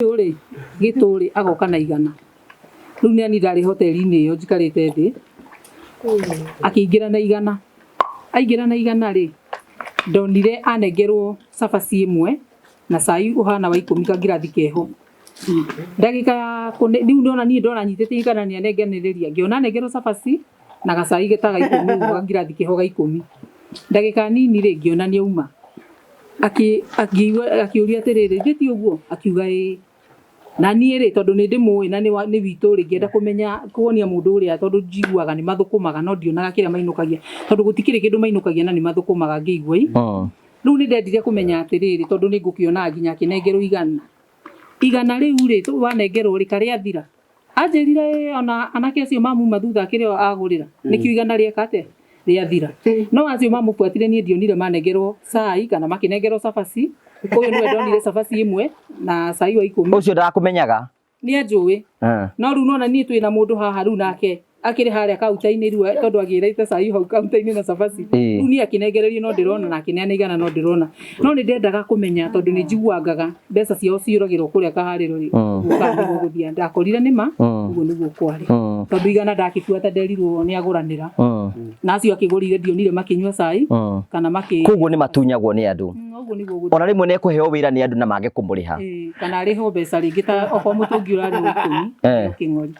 Ũyũ rĩ gĩtũ rĩ agoka na 100. Rĩu nĩ niĩ ndarĩ hoteri-inĩ ĩyo njikarĩte thĩ, akĩingĩra na 100. Aingĩra na 100 rĩ, ndonire anengerwo cabaci ĩmwe na cai ũhana wa 10 kangirathi keho. Ndagĩka ya rĩu nĩwona niĩ ndona nyitĩte 100 nĩ anenganĩrĩria, ngĩona anengerwo cabaci na gacai ta ga 10 ũguo kangirathi keho ga 10. Ndagĩka nini rĩ, ngĩona nĩ auma. Akĩũria atĩrĩrĩ, githĩ ti ũguo? Akiuga ĩĩ. Na niĩ rĩ, tondũ nĩ ndĩmũĩ na nĩ witũ rĩ, ngĩenda kũmenya kuonia mũndũ ũrĩa tondũ njiguaga nĩ mathũkũmaga no ndionaga kĩrĩa mainũkagia. Tondũ gũtikĩrĩ kĩndũ mainũkagia na nĩ mathũkũmaga ngĩigua ĩ. Rĩu nĩ ndendire kũmenya atĩrĩrĩ, tondũ nĩ ngũkĩonaga nginya akĩnengerwo 100. 100 rĩu rĩ, wanengerwo rĩ, karĩathira? Anjĩrire ĩĩ ona anake acio mamuma thutha akĩrĩ o agũrĩra. Nĩkĩo 100 rĩeka atĩa? Rĩathira. No acio mamũbuatire niĩ ndionire manengerwo cai kana makĩnengerwo cabaci. Ũyũ nĩwe ndonire cabaci ĩmwe na cai wa 10. Ũcio ndakũmenyaga? Nĩ anjũĩ. No rĩu nona niĩ twĩna mũndũ haha rĩu nake akĩrĩ harĩa kaunta-inĩ rĩu tondũ agĩrĩte cai hau kaunta-inĩ na cabaci. Rĩu niĩ akĩnengererio no ndĩrona na akĩneana 100 no ndĩrona. No nĩ ndendaga kũmenya tondũ nĩ njiguangaga mbeca ciao ciũragĩrwo kũrĩa kaharĩro rĩ, ũguo kana nĩguo gũthiaga. Ndakorire nĩ ma, ũguo nĩguo kwarĩ. Tondũ 100 ndakĩbuata nderirwo nĩ agũranĩra. Na acio akĩgũrire ndionire makĩnyua cai kana makĩ Koguo nĩ matunyagwo nĩ andũ. Ũguo nĩguo gũthiaga. Ona rĩmwe nĩ ekũheo wĩra nĩ andũ na mage kũmũrĩha. Kana arĩhwo mbeca rĩngĩ ta okorwo mũtũngi ũrarĩhwo 10, kĩng'ori.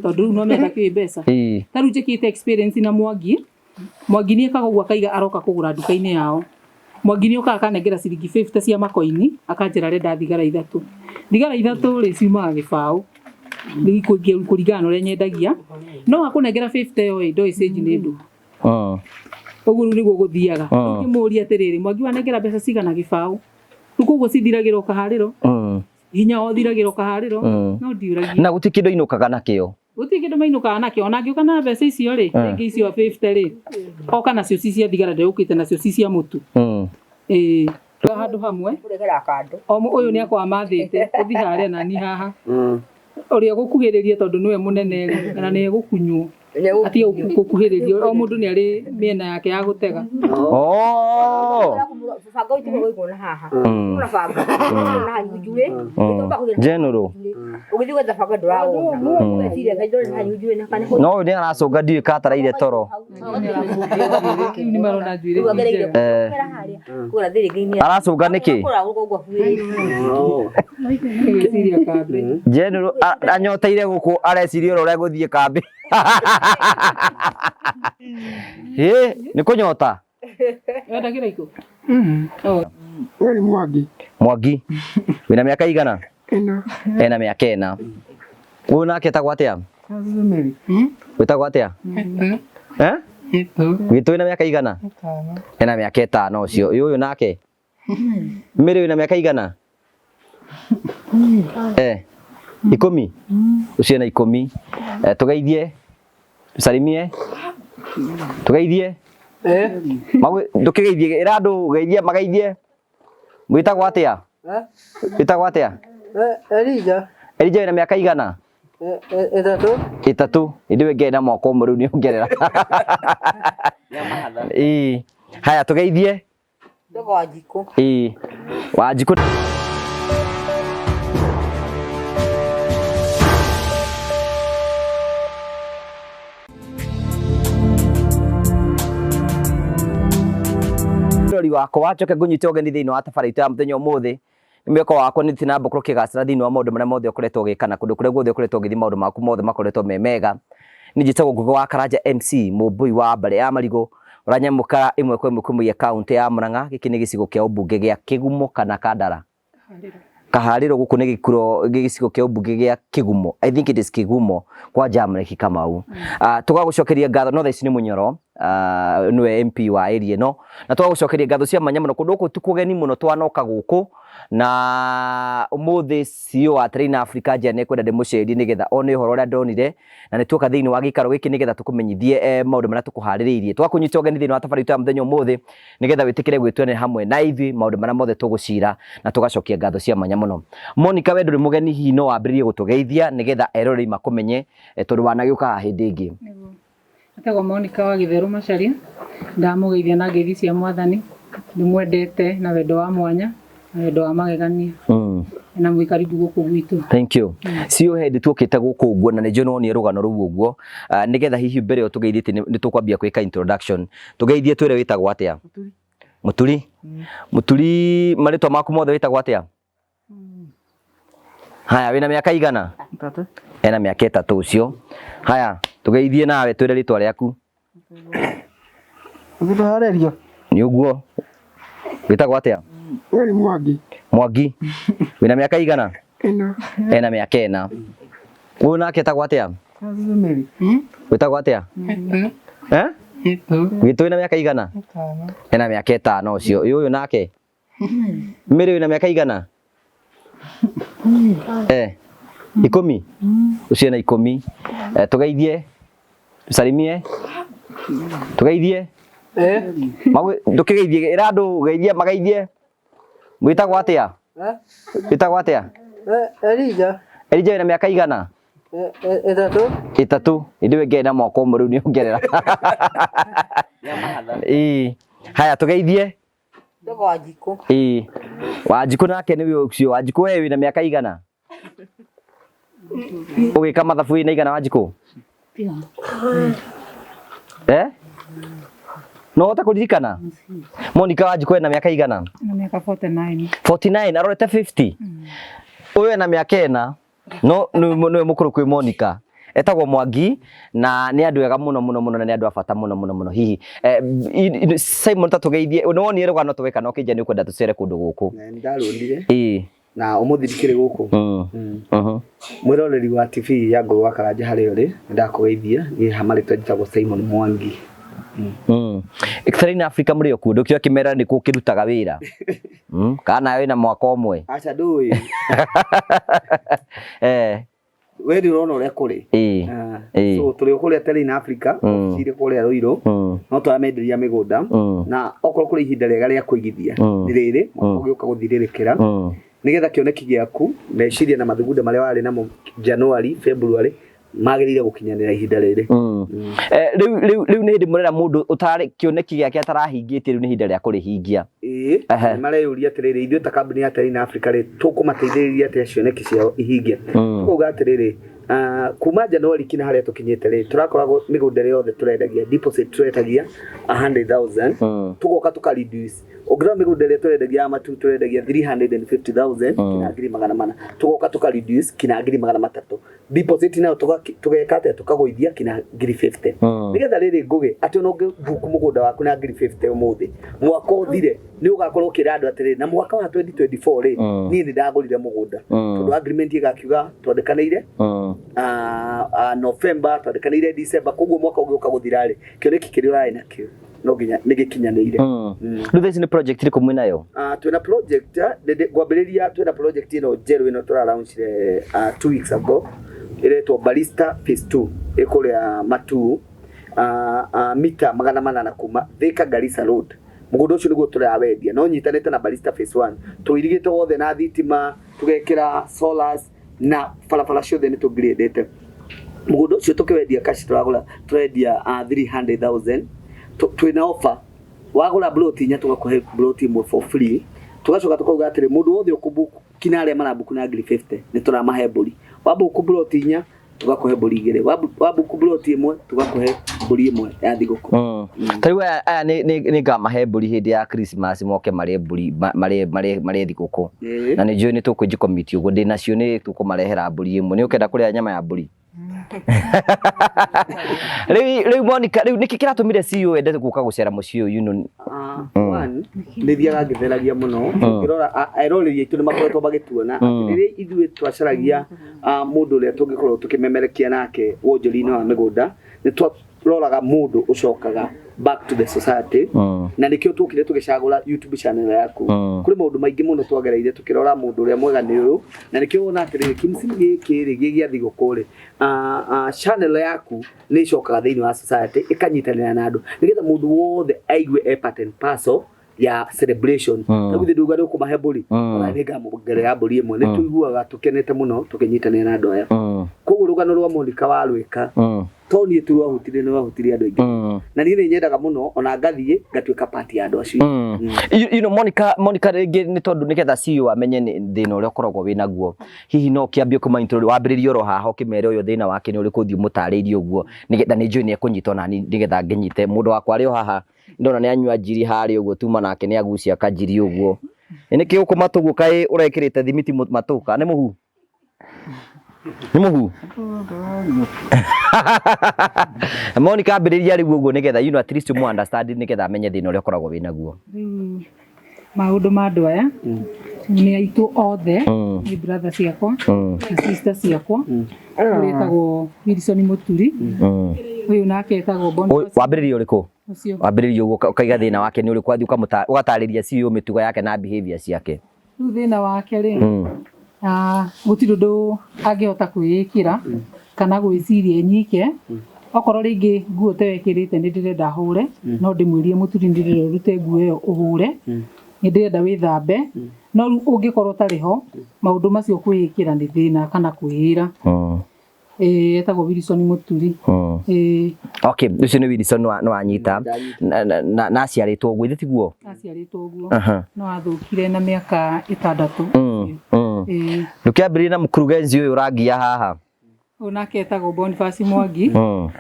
Tondũ rĩu no menda kĩ mbeca. Ta rĩu njĩkĩte experience na Mwangi. Mwangi nĩ ekaga ũguo akaiga aroka kũgũra nduka-inĩ yao. Mwangi nĩ okaga akanengera ciringi 50 cia makoini akanjĩra arenda thigara 3. Thigara 3 rĩ ciumaga gĩbaũ. Rĩu kũringana na ũrĩa nyendagia. No akũnengera 50 ĩyo ĩ ndoĩ change nĩ ndũ. Ũguo rĩu nĩguo gũthiaga. Ũngĩmũria atĩrĩrĩ, Mwangi wanengera mbeca cigana gĩbaũ. Rĩu koguo cithiragĩra o kaharĩro. Hinya o thiragĩra o kaharĩro. No ndiũragia. Na gũtirĩ kĩndũ ainũkaga nakĩo. Gũtirĩ kĩndũ mainũkaga nakĩo. Ona angĩũka na mbeca icio rĩ, rĩngĩ icio 50 rĩ, oka nacio ci cia thigara ndegũkĩte nacio ci cia mũtu. Ĩĩ. Handũ hamwe. O ũyũ nĩ akoragwo amathĩte, ũthiĩ harĩa na niĩ haha. Ũrĩa ũgũkuhĩrĩria tondũ nĩwe mũnene rĩ, na nĩ egũkunywo. Atige gũkuhĩrĩria. O mũndũ nĩ arĩ mĩena yake ya gũtega. General. No ũyũ nĩ aracũnga ndiũĩ kana ataraire toro. Rĩu nĩ marona njuĩrĩ ti njega. Aracũnga nĩkĩ? Gwĩciria kambĩ. General anyoteire gũkũ areciria ũrĩa gũthiĩ kambĩ. Ĩ, nĩ kũnyota? Wenda kĩraikũ? Ũyũ nĩ Mwangi. Mwangi. Wĩna mĩaka igana? 4. Ena mĩaka 4. Ũyũ nake etagwo atĩa? Wĩtagwo atĩa? Eh? Witũ wĩna mĩaka igana? Ena mĩaka 5 ũcio. Ũyũ nake? Mĩrĩ wĩna mĩaka igana? 10. Ũcio ena 10. Tũgeithie. Tusalimie. Tũgeithie. Ndũkĩgeithie, ĩra andũ geithie, mageithie. Wĩtagwo atĩa? Wĩtagwo atĩa? Elija. Elija wĩna mĩaka igana? 3. 3. Ĩndĩ we ngĩrĩ na mwaka ũmwe rĩu nĩongerera. Ĩĩ. Haya tũgeithie. Wanjikũ. Ĩĩ. Wanjikũ. Rori wakwa njoke ngũnyite ũgeni thĩinĩ wa tabarĩra itũ ya mũthenya ũmũthĩ. Nĩ mwĩhoko wakwa nĩ ũthiĩ na mbere ũkĩgacĩra thĩinĩ wa maũndũ marĩa mothe ũkoretwo ũgĩka na kũndũ kũrĩa guothe ũkoretwo ũgĩthiĩ maũndũ maku mothe makoretwo me mega. Niĩ njĩtagwo Ngũgĩ wa Karanja MC, mũmbũi wa mbarĩ ya Marigũ, ũranyamũkĩra ĩmwe kwa ĩmwe kumagia kaũntĩ ya Murang'a. Gĩkĩ nĩ gĩcigo kĩa ũmbunge gĩa Kĩgumo kana Kandara. Kaharĩro gũkũ nĩ gĩkuro gĩcigo kĩa ũmbunge gĩa Kĩgumo. I think it is Kĩgumo kwa Jamleki Kamau. Tũgagũcokeria ngatho no thaa ici nĩ Mũnyoro, nĩwe MP wa area ĩno, na tũgagũcokeria ngatho cia mwanya mũno. Kũndũ gũkũ ti kũgeni mũno twanoka gũkũ, na ũmũthĩ CEO wa Train Africa njĩra nĩ ekwenda ndĩmũcerie nĩgetha one ũhoro ũrĩa ndonire, na nĩ tuoka thĩinĩ wa gĩikaro gĩkĩ nĩgetha tũkũmenyithie maũndũ marĩa tũkũharĩrĩirie. Tũgakũnyita ũgeni thĩinĩ wa tabarĩra itũ ya mũthenya ũmũthĩ nĩgetha wĩtĩkĩre gwĩtuanĩra hamwe na ithuĩ maũndũ marĩa mothe tũgũcira, na tũgacokia ngatho cia mwanya mũno. Monica, we ndũrĩ mũgeni, hihi no wambĩrĩrie gũtũgeithia nĩgetha eroreri makũmenye, tondũ wanagĩũka haha hĩndĩ ĩngĩ. Etagwo Monica wa Gĩtherũ Macharia, ndamũgeithia na ngeithi cia mwathani, ndĩmwendete na wendo wa mwanya, na wendo wa magegania. Na mwĩ karibu gũkũ gwitũ. Thank you. Cio hĩndĩ tuokĩte gũkũ ũguo na nĩ njũĩ nĩwonire rũgano rũu ũguo. Nĩgetha hihi mbere ĩyo tũgeithĩtie nĩ tũkwambia gwĩka introduction. Tũgeithie twĩre wĩtagwo atĩa? Mũturi. Mũturi marĩtwa maku mothe wĩtagwo atĩa? Haya, wĩna mĩaka igana? 3. Ena mĩaka 3 ũcio. Haya, tũgeithie nawe twĩre rĩtwa rĩaku. Ũgĩtũharĩrio. Nĩ ũguo. Wĩtagwo atĩa? We nĩ Mwangi. Mwangi. Wĩna mĩaka igana? 4. Ena mĩaka 4. Ũyũ nake etagwo atĩa? Wĩtagwo atĩa? Eh? Witũ wĩna mĩaka igana? 5. Ena mĩaka 5 ũcio. Ũyũ nake? Mĩrĩ wĩna mĩaka igana? Eh. 10. Ũcio ena 10. Tũgeithie. Tusalimie. Tũgeithie. Ndũkĩgeithie ĩra andũ geithie mageithie. Wĩtagwo atĩa? Wĩtagwo atĩa? Elija. Elija wĩna mĩaka igana? 3. 3. Ĩndĩ we ngena mwaka ũmwe rĩu nĩongerera. Ĩĩ. Haya tũgeithie. Wanjikũ. Ĩĩ. Wanjikũ nake nĩwe ũcio. Wanjikũ we wĩna mĩaka igana? Ũgĩka mathabu wĩna igana Wanjikũ? Eh? No ũhote kũririkana? Monica Wanjikũ ena mĩaka igana? Na mĩaka 49. 49 arorete 50. Ũyũ ena mĩaka 4. No nĩwe mũkũrũ kwĩ Monica. Etagwo Mwangi na nĩ andũ ega mũno mũno mũno na nĩ andũ a bata mũno mũno mũno hihi. Simon ta tũgeithie, nĩ wonire rũgano tweka na ũkĩnjia nĩ ũkwenda tũcere kũndũ gũkũ. Nĩ ndarũnire. Ĩĩ. Na ũmũthĩ ndikĩrĩ gũkũ. Mwĩroreri wa TV ya Ngũgĩ wa Karanja harĩa ũrĩ, nĩndakũgeithia. Niĩ ha marĩtwa njĩtagwo Simon Mwangi. Terrain Africa mũrĩ o kuo, ndũkĩoe kĩmera nĩ kũ kĩrutaga wĩra. Kana nawe wĩna mwaka ũmwe? Aca ndũĩ. Eh. We nĩ ũrona ũrĩa kũrĩ. Ĩĩ. So tũrĩ o kũrĩa Terrain Africa, ofici irĩ kũrĩa Ruiru. No tũramenderia mĩgũnda. Na okorwo kũrĩ ihinda rĩega rĩa kũigithia, nĩ rĩrĩ, mwaka ũgĩũka gũthirĩrĩkĩra. Nĩgetha kĩoneki gĩaku, meciria na mathugunda marĩa warĩ namo January, February, magĩrĩire gũkinyanĩra ihinda rĩrĩ. Rĩu rĩu nĩ hĩndĩ mũrera mũndũ ũtarĩ kĩoneki gĩake atarahingĩtie, rĩu nĩ ihinda rĩa kũrĩhingia. Ĩĩ, nĩ mareyũria atĩrĩrĩ, ithuĩ ta kambuni ya Terrain Africa rĩ, tũkũmateithĩrĩria atĩa cioneki ciao ihinge. Tũkauga atĩrĩrĩ, kuma January kinya harĩa tũkinyĩte rĩ, tũrakoragwo mĩgũnda ĩrĩa yothe tũrendagia, deposit tũretagia 100,000, tũgoka tũka reduce. Ũngĩrora mĩgũnda ĩrĩa tũrendagia ya matu tũrendagia 350,000 kinya 400,000, tũgoka tũka reduce kinya 300,000. Deposit nayo tũgeka atĩa, tũkagũithia kinya 50,000. Nĩgetha rĩrĩ Ngũgĩ, atĩ ona ũngĩbuku mũgũnda waku na 50,000 ũmũthĩ, mwaka ũthire nĩ ũgakorwo ũkĩra andũ atĩrĩrĩ, na mwaka wa 2024 rĩ, niĩ nĩ ndagũrire mũgũnda. Tondũ agreement ĩgakiuga twandĩkanĩire, November, twandĩkanĩire December, koguo mwaka ũgĩũka gũthira rĩ, kĩoneki kĩrĩa ũrarĩ nakĩo no nginya nĩ gĩkinyanĩire. Rĩu thaa ici nĩ project ĩrĩkũ mwĩ nayo? Twĩna project, ngwambĩrĩria twĩna project ĩno njerũ ĩno tũra launchire 2 weeks ago, ĩretwo Barista Phase 2, ĩ kũrĩa Matuu, mita 800 kuma Thika Garissa Road. Mũgũnda ũcio nĩguo tũrawendia, no nyitanĩte na Barista Phase 1. Tũirigĩte wothe na thitima, tũgekĩra solars na barabara ciothe nĩ tũngirĩndĩte. Mũgũnda ũcio tũkĩwendia cash tũragũra, tũrendia 300,000. Twĩna offer, wagũra plot 4 tũgakũhe plot 1 for free. Tũgacoka tũkauga atĩrĩ, mũndũ wothe ũkũbook kinya arĩa marabook na 50,000 nĩ tũramahe mbũri. Wabook plot 4 tũgakũhe mbũri 2, wabook plot 1 tũgakũhe mbũri 1 ya thigũkũ. Ta rĩu aya nĩ ngamahe mbũri hĩndĩ ya Christmas moke marĩe mbũri, marĩe thigũkũ. Na nĩ njũĩ nĩ tũkũnji committee ũguo ndĩ nacio nĩ tũkũmarehera mbũri 1. Nĩ ũkenda kũrĩa nyama ya mbũri? Rĩu Monica, rĩu nĩkĩ kĩratũmire CEO ende gũka gũcera mũciĩ ũyũ, you know? One, nĩ thiaga ngĩtheragia mũno. Ngĩrora, eroreri aitũ nĩ makoretwo magĩtuona atĩ rĩrĩa ithuĩ twacaragia mũndũ ũrĩa tũngĩkorwo tũkĩmemerekia nake wonjoria-inĩ wa mĩgũnda, nĩ twaroraga mũndũ ũcokaga back to the society. Na nĩkĩo tuokire tũgĩcagũra YouTube channel yaku. Kũrĩ maũndũ maingĩ mũno twagereire tũkĩrora mũndũ ũrĩa mwega nĩ ũyũ, na nĩkĩo wona atĩrĩrĩ, kĩmsimu gĩkĩ rĩ, gĩ gĩa thigũkũ rĩ, channel yaku nĩ ĩcokaga thĩinĩ wa society, ĩkanyitanĩra na andũ nĩgetha mũndũ wothe aigue e part and parcel ya celebration. Rĩu githĩ nduga nĩ ũkũmahe mbũri? Ona nĩ ngamuongerera mbũri ĩmwe. Nĩ tũiguaga tũkenete mũno tũkĩnyitanĩra na andũ aya. Koguo Rũgano rwa Monica warwĩka to niĩ tu rwahutirie, nĩ rwahutirie andũ aingĩ. Na niĩ nĩ nyendaga mũno ona ngathiĩ ngatuĩka part ya andũ acio. You know Monica rĩngĩ nĩ tondũ nĩgetha CEO amenye nĩ thĩna ũrĩa ũkoragwo wĩ naguo, hihi no ũkĩambie kũma intro wambĩrĩrie oro haha ũkĩmere ũyũ thĩna wake nĩ ũrĩkũ, ũthiĩ ũmũtarĩirie ũguo nĩgetha nĩ njũĩ nĩ ekũnyita ona niĩ nĩgetha ngĩnyite mũndũ wakwa arĩ o haha ndona nĩ anyua njiri harĩa ũguo tuma nake nĩ agucia kanjiri ũguo. Nĩ nĩkĩ gũkũ matũ ũguo kaĩ ũrekĩrĩte thimiti matũ kana nĩ mũhu? Nĩ mũhu? Monica ambĩrĩria rĩu ũguo nĩgetha you know at least ũmũ understand nĩgetha amenye thĩna ũrĩa ũkoragwo wĩ naguo. Rĩu maũndũ ma andũ aya nĩ aitũ othe, nĩ brother ciakwa na sister ciakwa. Ũrĩa etagwo Wilson Mũturi, ũyũ nake etagwo Boniface. Wambĩrĩria ũrĩkũ? Ũcio. Wambĩrĩria ũguo ũkaiga thĩna wake nĩ ũrĩkũ, wathiĩ ũgatarĩria CEO mĩtugo yake na behavior ciake. Rĩu thĩna wake rĩ, gũtirĩ ũndũ angĩhota kwĩĩkĩra kana gwĩciria enyike. Okorwo rĩngĩ nguo ta ĩyo ĩkĩrĩte nĩ ndĩrenda hũre, no ndĩmwĩrie Mũturi nĩ ndĩrenda ũrute nguo ĩyo ũhũre, nĩ ndĩrenda wĩthambe, no rĩu ũngĩkorwo ũtarĩ ho, maũndũ macio kwĩĩkĩra nĩ thĩna kana kwĩĩra. Etagwo Wilson Mũturi. Okay, ũcio nĩ Wilson nĩ wanyita. Na aciarĩtwo ũguo, ithe tiguo? Aciarĩtwo ũguo. No athũkire na mĩaka 6. Ndũkĩambĩrĩrie na mkurugenzi ũyũ ũrangia haha. Ũyũ nake etagwo Boniface Mwangi,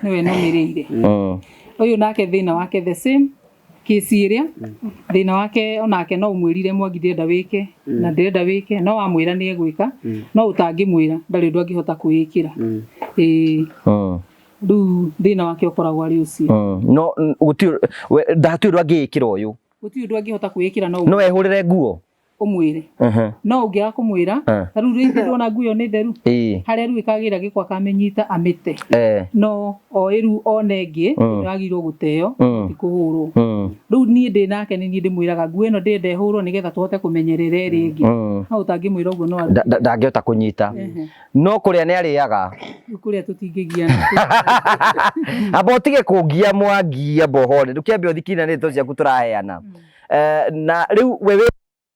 nĩwe nũmĩrĩire. Ũyũ nake thĩna wake the same kesi ĩrĩa thĩna wake onake no ũmwĩrire Mwangi ndĩrenda wĩke na ndĩrenda wĩke, no wamwĩra nĩ egwĩka, no ũtangĩmwĩra ndarĩ ũndũ angĩhota kwĩĩkĩra. Rĩu thĩna wake ũkoragwo arĩ ũcio. No gũtirĩ ũndũ angĩĩkĩra ũyũ. Gũtirĩ ũndũ angĩhota kwĩĩkĩra, no No ehũrĩre nguo. Ũmwĩre. No ũngĩaga kũmwĩra, ta rĩu rĩngĩ ndona nguo ĩyo nĩ theru, harĩa rĩu ĩkagĩra gĩko akamĩnyita amĩte. No o ĩru one ĩngĩ, yagĩrĩirwo gũteo, ti kũhũrwo. Rĩu niĩ ndĩ nake nĩ niĩ ndĩmwĩraga nguo ĩno ndĩrenda ĩhũrwo nĩgetha tũhote kũmenyerera ĩrĩa ĩngĩ. No ũtangĩmwĩra ũguo no arute. Ndangĩhota kũnyita. No kũrĩa nĩ arĩaga. Rĩu kũrĩa tũtingĩgiana. Amba ũtige kũngia Mwangi, amba ũhore. Ndũkĩambe ũthikĩrĩrie na ndeto ciaku tũraheana. Na rĩu we wĩ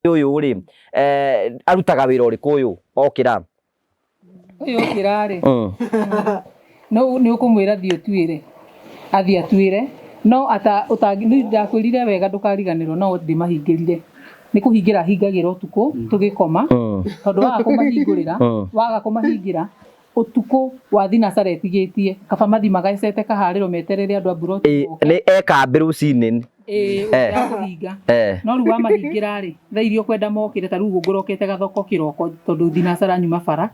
ũyũ rĩ, arutaga wĩra ũrĩkũ ũyũ okĩra? Ũyũ okĩra rĩ, no nĩ ũkũmwĩra thiĩ ũtuĩre. Athiĩ atuĩre. No ata ũtangi, nĩ ndakwĩrire wega ndũkariganĩrwo, no ndĩmahingĩrire. Nĩ kũhingĩra hingagĩra ũtukũ tũgĩkoma, tondũ waga kũmahingũrĩra, waga kũmahingĩra ũtukũ wa thinacara ĩtigĩtie, kaba mathi magacete kaharĩro meterere andũ a mburoti moke. Nĩ ekambĩ rũcinĩ. Ũngĩaga kũhinga. No rĩu wamahingĩra rĩ, thaa iria ũkwenda mokĩre, ta rĩu ũguo ngũrokete gathoko kĩroko tondũ thinacara nyuma bara.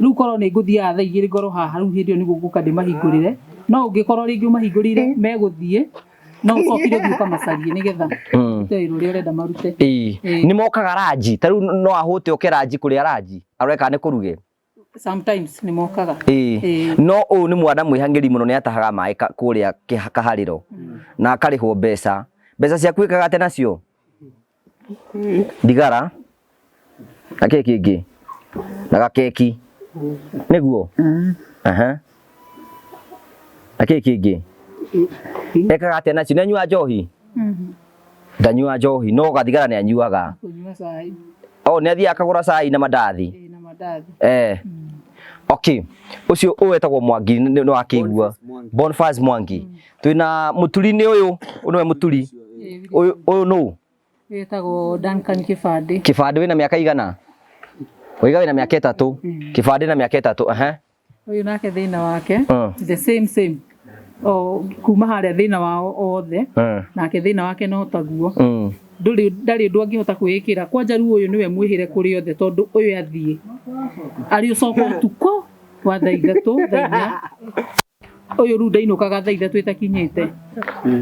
Rĩu korwo nĩ ngũthiaga thaa 2 ngorwo haha, rĩu hĩndĩ ĩyo nĩguo ngũka ndĩmahingũrĩre. No ũngĩkorwo rĩngĩ ũmahingũrĩire megũthiĩ, no ũcokire ũthiĩ ũkamacarie nĩgetha ũrute wĩra ũrĩa ũrenda marute. Nĩ mokaga ranji, ta rĩu no ahũte oke ranji kũrĩa ranji, arore kana nĩ kũruge. Sometimes nĩ mokaga. No ũyũ nĩ mwana mwĩhang'ĩri mũno, nĩ atahaga maĩ kũrĩa kaharĩro na akarĩhwo mbeca. Mbeca ciaku wĩkaga atĩa nacio? Thigara na kĩ kĩngĩ na gakeki nĩguo? Na kĩ kĩngĩ ekaga atĩa nacio? Nĩ anyuaga njohi? Ndanyuaga njohi, no gathigara nĩ anyuaga. Kũnyua cai. Oh, nĩ athiaga akagũra cai na mandathi. Na mandathi. Okay. Ũcio ũyũ etagwo Mwangi, nĩ wakĩigua. Boniface Mwangi. Twĩna Mũturi nĩ ũyũ, ũyũ nĩwe Mũturi. Ũyũ nũ? Etagwo Duncan Kĩbandĩ. Kĩbandĩ wĩna mĩaka igana? Waiga wĩna mĩaka 3. Kĩbandĩ na mĩaka 3, Ũyũ nake thĩna wake, the same same. O kuma harĩa thĩna wao othe, nake thĩna wake no taguo. Ndũrĩ, ndarĩ ũndũ angĩhota kwĩĩkĩra. Kwanja rĩu ũyũ nĩwe mwĩhĩre kũrĩ othe tondũ ũyũ athiĩ arĩ ũcoka ũtukũ wa thaa 3, thaa 4. Ũyũ rĩu ndainũkaga thaa 3 ĩtakinyĩte.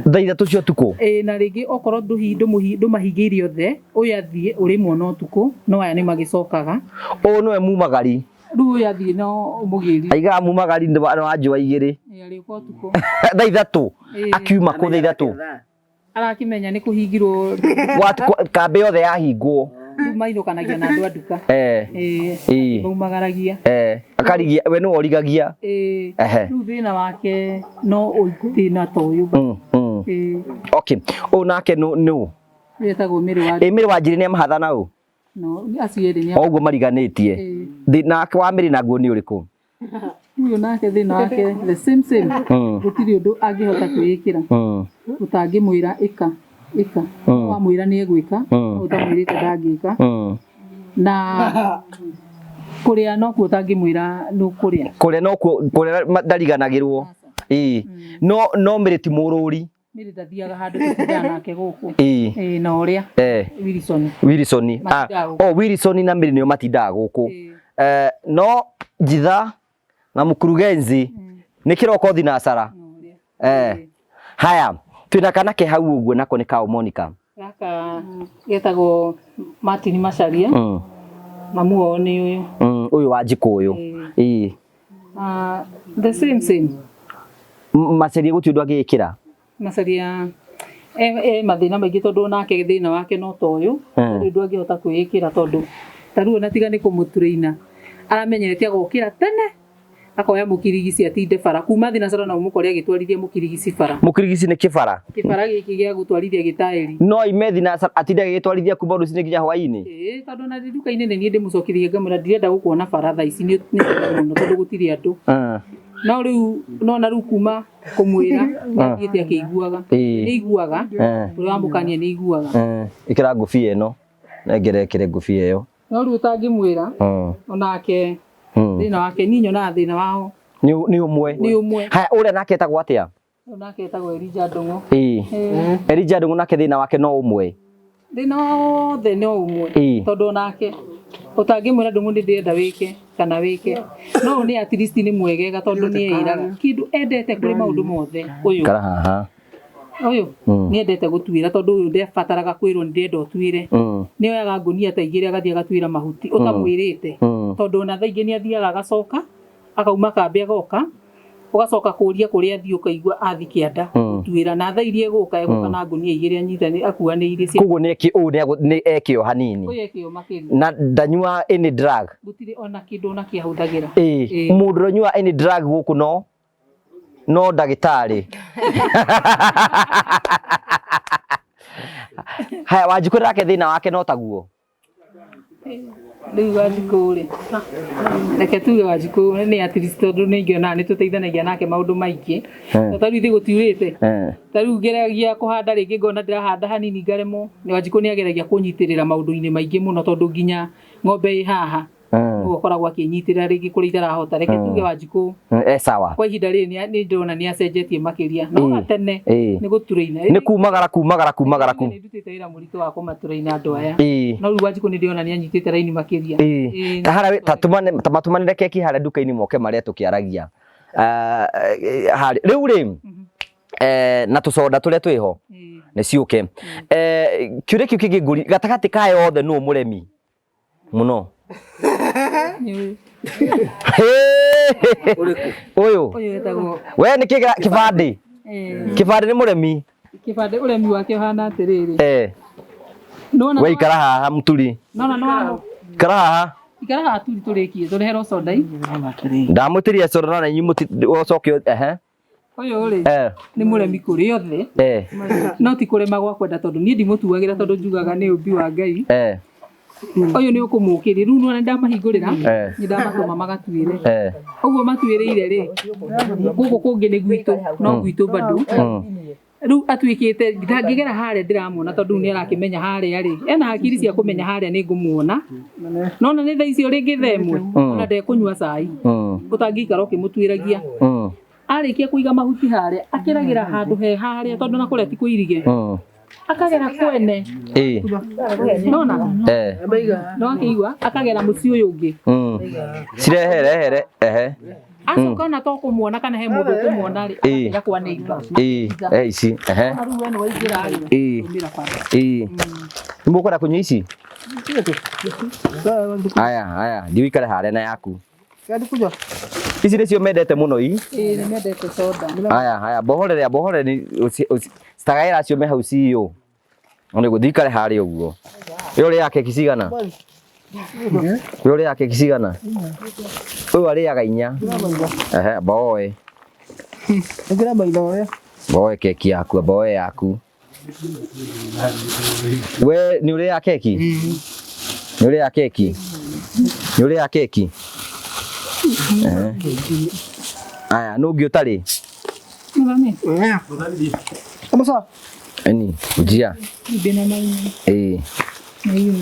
Thaa 3 cia ũtukũ? Na rĩngĩ okorwo ndũmahingĩire othe, ũyũ athiĩ ũrĩ mwana ũtukũ, no aya nĩ magĩcokaga. Ũyũ nĩwe mumagari. Rĩu ũyũ athiĩ no ũmũgĩri. Aigaga mumagari nĩ wa njũa 2. Arĩũka ũtukũ. Thaa 3? Akiuma kũ thaa 3? Arakĩmenya nĩ kũhingirwo. Kambĩ yothe yahingwo. Rĩu mainũkanagia na andũ a nduka. Maumagaragia. Akarigia, we nĩwe ũrigagia. Rĩu thĩna wake no thĩna ta ũyũ. Okay. Ũyũ nake nũ? Wetagwo Mĩrĩ wa Mĩrĩ wa Njiri nĩ amahatha na ũ? No, acio erĩ nĩ O ũguo mariganĩtie. Thĩna wake wa Mĩrĩ naguo nĩ ũrĩkũ? Ũyũ nake thĩna wake the same same. Gũtirĩ ũndũ angĩhota kwĩĩkĩra. Ũtangĩmwĩra ĩka ĩka. Wamwĩra nĩ egwĩka, ũtamwĩrĩte ndangĩka. Na kũrĩa nokuo ũtangĩmwĩra nĩ ũkũrĩa. Kũrĩa nokuo kũrĩa ndariganagĩrwo. Ĩĩ. No no Mĩrĩ ti mũrũri. Mĩrĩ ndathiaga handũ tũtindaga nake gũkũ. Ĩĩ na ũrĩa. Wilson. Wilson. Oh, Wilson na Mĩrĩ nĩo matindaga gũkũ. No Njitha na mkurugenzi nĩ kĩroko thinacara. Haya, twĩna kana ke hau ũguo nako nĩ kao Monica. Gaka getagwo Martin Macharia. Mamu wao nĩ ũyũ. Ũyũ wa Njikũ ũyũ. Ĩĩ. The same same. Macharia gũtirĩ ũndũ angĩĩkĩra. Macharia mathĩna maingĩ tondũ onake thĩna wake no ta ũyũ. Ndarĩ ũndũ angĩhota kwĩĩkĩra tondũ ta rĩu ona tiga nĩ kũmũtraina. Aramenyerete agokĩra tene akoya mũkirigici atinde bara kuma thinacara no mũkore agĩtwarithia mũkirigici bara. Mũkirigici nĩ kĩbara? Kĩbara gĩkĩ gĩa gũtwarithia gĩtaĩri. No ime thinacara atinde agĩgĩtwarithia kuma rũcinĩ nginya hwaĩ-inĩ? Ĩĩ tondũ ona ndĩ nduka-inĩ nĩ niĩ ndĩmũcokithagia ngamwĩra ndirenda gũkuona bara thaa ici nĩ mũno tondũ gũtirĩ andũ. No rĩu nona rĩu kuma kũmwĩra nĩathiĩte akĩiguaga. Nĩ aiguaga ũrĩa wamũkania nĩ aiguaga. Ĩkĩra ngũbia ĩno nengere ĩkĩre ngũbia ĩyo. No rĩu ũtangĩmwĩra onake thĩna wake niĩ nyonaga thĩna wao nĩ ũmwe. Nĩ ũmwe. Haya, ũrĩa nake etagwo atĩa? Ũyũ nake etagwo Elijah Ndung'u. Ĩĩ. Elijah Ndung'u nake thĩna wake no ũmwe. Thĩna wothe no ũmwe. Tondũ onake ũtangĩmwĩra Ndung'u nĩ ndĩrenda wĩke kana wĩke. No ũyũ nĩ at least nĩ mwegega tondũ nĩ eĩraga kĩndũ endete kũrĩ maũndũ mothe ũyũ. Ikara haha. Ũyũ nĩ endete gũtuĩra tondũ ũyũ ndebataraga kwĩrwo nĩ ndĩrenda ũtuĩre. Nĩ oyaga ngũnia ta igĩrĩ agathiĩ agatuĩra mahuti ũtamwĩrĩte. Tondũ ona thaa ingĩ nĩ athiaga agacoka akauma kambĩ agoka ũgacoka kũria kũrĩa athiĩ ũkaigua athi kĩanda gũtuĩra na thaa iria egũka egũka na ngũnia igĩrĩ anyitani akuanĩirie cia. Koguo nĩ ũyũ nĩ ekĩo hanini. Ũyũ ekĩo makĩria. Na ndanyua any drug. Gũtirĩ ona kĩndũ ona kĩ ahũthagĩra. Ĩĩ. Mũndũ ũranyua any drug gũkũ no no ndagĩtarĩ. Haya, Wanjikũ nake thĩna wake no taguo. Rĩu Wanjikũ rĩ, reke tuge Wanjikũ nĩ at least tondũ nĩ ingĩona nĩ tũteithanagia nake maũndũ maingĩ. Ta rĩu ithuĩ gũtiurĩte. Ta rĩu ngeragia kũhanda rĩngĩ ngona ndĩrahanda hanini ngaremwo. Wanjikũ nĩ ageragia kũnyitĩrĩra maũndũ-inĩ maingĩ mũno tondũ nginya ng'ombe ĩ haha. Nĩwe ũkoragwo akĩnyitĩrĩra rĩngĩ kũrĩa itarahota. Reke tuge Wanjikũ sawa. Kwa ihinda rĩrĩ nĩ ndĩrona nĩ acenjetie makĩria. No gatene nĩ gũturaina. Nĩ kumagara kumagara kumagara. Nĩ ndutĩte wĩra mũritũ wa kũmaturaina andũ aya. No rĩu Wanjikũ nĩ ndĩrona nĩ anyitĩte raini makĩria. Ta harĩa ta matũmanĩre keki harĩa nduka-inĩ moke marĩa tũkĩaragia. Rĩu rĩ na tũcoda tũrĩa twĩho nĩ ciũke. Kĩũria kĩu kĩngĩ ngũri gatagatĩ ka yothe nũ mũremi mũno? Ũyũ we nĩ kĩbandĩ. Kĩbandĩ nĩ mũremi. Kĩbandĩ ũremi wake ũhana atĩrĩrĩ. We ikara haha mũturi. Ikara haha. Ikara haha turi tũrĩkie tũreherwo soda i. Ndamũtiria soda na inyuĩ mũcoke ehe. Ũyũ rĩ nĩ mũremi kũrĩ othe. No ti kũrema gwa kwenda tondũ niĩ ndimũtuagĩra tondũ njugaga nĩ ũmbi wa Ngai. Ũyũ nĩ ũkũmũkĩria rĩu nĩwona ndamahingũrĩra nĩ ndamatũma magatuĩre. Ũguo matuĩrĩire rĩ gũkũ kũngĩ nĩ gwitũ no gwitũ bado. Rĩu atuĩkĩte ndangĩgera harĩa ndĩramuona tondũ nĩ arakĩmenya harĩa rĩ ena hakiri cia kũmenya harĩa nĩ ngũmuona. Nona nĩ thaa icio rĩngĩ thaa ĩmwe ona ndekũnyua cai ũtangĩikara ũkĩmũtuĩragia. Arĩkia kũiga mahuti harĩa akĩragĩra handũ he harĩa tondũ na kũrĩa ti kũirige. Akagera kwene. Nona? No akĩigua akagera mũciĩ ũyũ ũngĩ. Cirehere ehere ehe. Acoka ona to kũmuona kana he mũndũ ũkũmuona rĩ agatiga kwa neighbor. Ici ehe. Rĩu we nĩ waingĩra rĩ umĩra bara. Nĩ mũkwenda kũnyua ici? Aya aya thiĩ ũikare harĩa na yaku. Ici nĩcio mendete mũno ii. Ĩĩ nĩ mendete soda. Aya aya bohorere bohorere citagaĩra acio me hau CEO. Nĩ gũthiĩ ikare harĩa ũguo. Ũyũ ũrĩaga keki cigana? Ũyũ ũrĩaga keki cigana? Ũyũ arĩaga inya. Ehe mboe. Mboe keki yaku mboe yaku. We nĩ ũrĩaga keki? Nĩ ũrĩaga keki? Nĩ ũrĩaga keki? Aya nũ ũngĩ ũtarĩ? Mũthami. Musa. Eni njia. Ndina maina. Ĩĩ. Maina.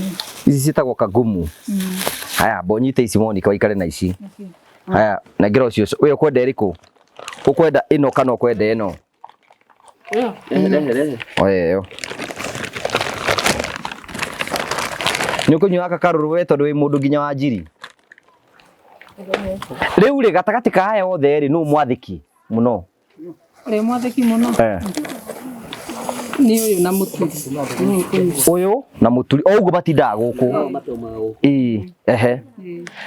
Ici ciĩtagwo kagumu. Aya mbonyite ici Monica waikare na ici. Aya nengera ũcio ũyũ ũkwenda ĩrĩkũ? Ũkwenda ĩno kana ũkwenda ĩno? Rehe rehe. Oya ĩyo. Nĩ ũkũnyua gaka karũrũ we tondũ wĩ mũndũ nginya wa njiri. Rĩu rĩ gatagatĩ ka aya othe rĩ nũ mwathĩki mũno? Ũrĩa mwathĩki mũno nĩ ũyũ na mũturi. Ũyũ na mũturi o ũguo matindaga gũkũ. Ĩĩ ehe.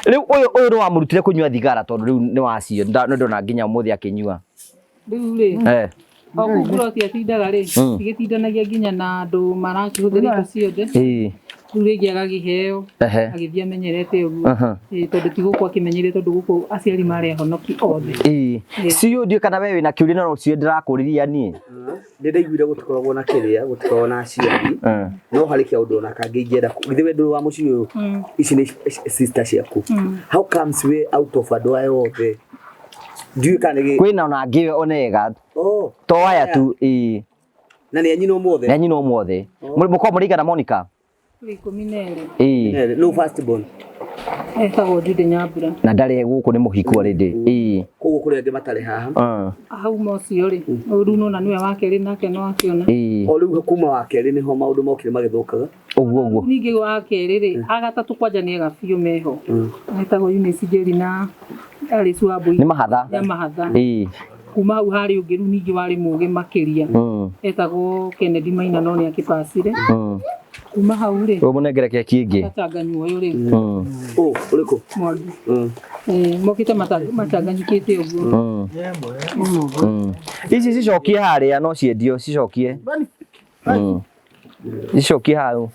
Rĩu ũyũ ũyũ nĩ wamũrutire kũnyua thigara tondũ rĩu nĩ wacio nĩ ndona nginya ũmũthĩ akĩnyua. Rĩu rĩ o kũu ploti atindaga rĩ igĩtindanagia nginya na andũ marakĩhũthĩra indo ciothe. Ĩĩ. Rĩu rĩngĩ agakĩheo agĩthiĩ amenyerete ũguo. Tondũ ti gũkũ akĩmenyeire tondũ gũkũ aciari marĩ ahonoki othe. Ĩĩ. Ciũ ndiũĩ kana we wĩna kĩũria na no cio ndĩrakũriria niĩ. Nĩ ndaiguire gũtikoragwo na kĩrĩa gũtikoragwo na aciari no harĩ kĩaũndũ ona kangĩ ingĩenda githĩ we ndũrĩ wa mũciĩ ũyũ ici nĩ sister ciaku how comes we out of andũ aya othe ndiũĩ kana nĩ kwĩna ona angĩ onega oh to aya tu. Ĩĩ. Na nĩ a nyina ũmũthĩ? Nĩ a nyina ũmũthĩ. Mũkoragwo mũrĩ aigana Monica? Tũrĩ 12. Ĩĩ. No first born. Etagwo Jude Nyambura. Na ndarĩ gũkũ nĩ mũhiku already. Ĩĩ. Koguo kũrĩ angĩ matarĩ haha. Hau ũcio rĩ rĩu nona nĩwe wa kerĩ nake no akĩona. Ĩĩ. O rĩu kuma wa kerĩ nĩho maũndũ mokire magĩthũkaga. Ũguo ũguo. Ningĩ wa kerĩ rĩ agatatũ kwanja nĩ ega biũ meho. Etagwo Eunice Njeri na Alice Wambui. Nĩ mahatha. Nĩ mahatha. Ĩĩ. Kuma hau harĩ ũngĩ rĩu ningĩ warĩ mũgĩ makĩria. Etagwo Kennedy Maina no nĩ akĩpacire. Kuma hau rĩ Ũmũnengere keki ĩngĩ. Matanganywo ũyũ rĩ. Ũ ũrĩkũ? Mwangi. Mokĩte matanganyikĩte ũguo. Ici cicokie harĩa no ciendio cicokie. Cicokie hau.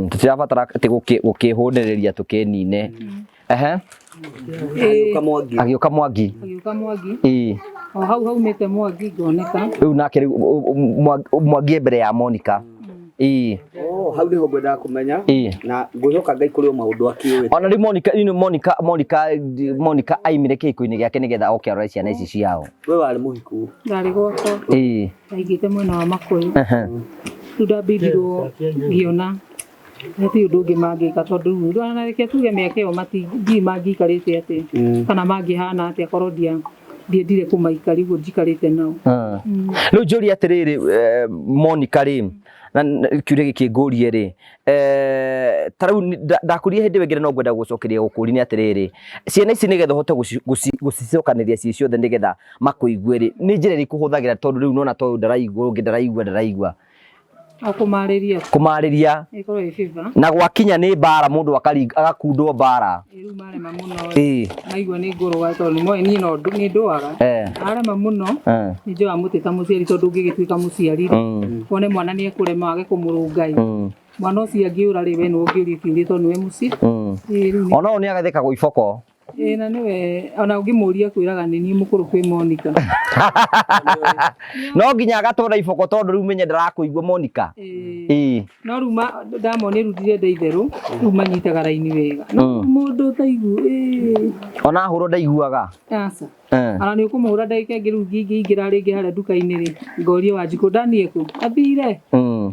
Tũtirabatara atĩ gũkĩhũnĩrĩria tũkĩnine. Ehe. Agĩũka Mwangi. Agĩũka Mwangi. Agĩũka Mwangi. Ĩĩ. O hau haumĩte Mwangi ngoneka. Rĩu nake rĩu Mwangi e mbere ya Monica. Ĩĩ. Oh, hau nĩho ngwendaga kũmenya. Ĩĩ. Na ngwĩhoka Ngai kũrĩ o maũndũ akĩũĩ. Ona rĩu Monica, you Monica, Monica, Monica aimire kĩhiko-inĩ gĩake nĩgetha oke arore ciana ici ciao. We warĩ mũhiku? Ndarĩ gwakwa. Ĩĩ. Ndaigĩte mwena wa Makũyũ. Rĩu ndambindirwo ngĩona hatirĩ ũndũ ũngĩ mangĩka tondũ rĩu ona reke tuge mĩaka ĩyo ndiũĩ mangĩikarĩte atĩa kana mangĩhana atĩa korwo ndiendire kũmaikaria ũguo njikarĩte nao. Rĩu njũrie atĩrĩrĩ Monica rĩ na kĩũria gĩkĩ ngũrie rĩ ta rĩu ndakũria hĩndĩ ĩyo ĩngĩ no ngwenda gũcokeria gũkũria nĩ atĩrĩrĩ ciana ici nĩgetha ũhote gũcicokanĩria ciĩ ciothe nĩgetha makũigue rĩ nĩ njĩra ĩrĩkũ ũhũthagĩra tondũ rĩu nona tondũ ndaraigua ũngĩ ndaraigua ndaraigua Kũmarĩria. Kũmarĩria. Ĩkorwo ĩ favor. Na gwakinya nĩ mbara mũndũ agakundwo mbara. Rĩu marema mũno. Ĩĩ. Maigua nĩ ngũrũa tondũ nĩ moĩ niĩ no nĩ ndũaga. Arema mũno nĩ njoyaga mũtĩ ta mũciari tondũ ũngĩgĩtuĩka mũciari rĩ wone mwana nĩ ekũrema wage kũmũrũnga ĩ. Mwana ũcio angĩũra rĩ we nĩwe ũngĩũrio kĩũria tondũ nĩwe mũciĩ. Ona ũyũ nĩ agathekagwo iboko. Ĩĩ na nĩwe ona ũngĩmũria kwĩraga nĩ niĩ mũkũrũ kwĩ Monica. No nginya agatũra iboko tondũ rĩu menye ndarakũigua Monica. Ĩĩ. No rĩu ndamonia rĩu ndirenda itherũ rĩu manyitaga raini wega. No mũndũ ũtaigu ĩĩ. Ona ahũrwo ndaiguaga. Aca. Ona nĩ ũkũmũhũra ndagĩka ĩngĩ rĩu ingĩingĩra rĩngĩ harĩa nduka-inĩ rĩ ngorie Wanjikũ Dani ekũ athire.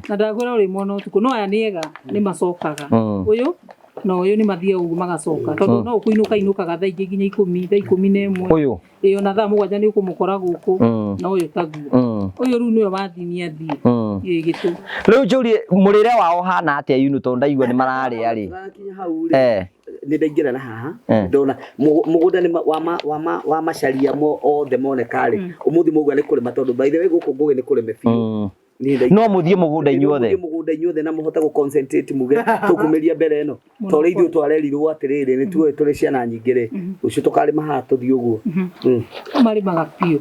Na ndakwĩra ũrĩ mwana ũtukũ no aya nĩ ega nĩ macokaga. Ũyũ na ũyũ nĩ mathiaga ũguo magacoka tondũ no ũkũinũka inũkaga thaa ingĩ nginya ikũmi thaa 11. Ũyũ. Ĩĩ ona thaa 7 nĩ ũkũmũkora gũkũ na ũyũ taguo. Ũyũ rĩu nĩwe wathiĩ nĩ athiĩ. Ĩĩ gĩtũ. Rĩu njũrie mũrĩre wao ũhana atĩa Yunu tondũ ndaigua nĩ mararĩa rĩ. Tũrakinya hau rĩ. Nĩ ndaingĩra na haha ndona mũgũnda nĩ wa macaria othe moneka rĩ ũmũthĩ mũgũnda nĩ kũrĩma tondũ by the way gũkũ Ngũgĩ nĩ kũrĩme biũ. No mũthiĩ mũgũnda inyuothe. Mũthiĩ mũgũnda inyuothe na mũhote gũ concentrate muge tũkumĩria mbere ĩno. To rĩu ithuĩ twarerirwo atĩrĩrĩ nĩ tuoĩ tũrĩ ciana nyingĩ rĩ rũciũ tũkarĩma haha tũthiĩ ũguo. Marĩmaga biũ.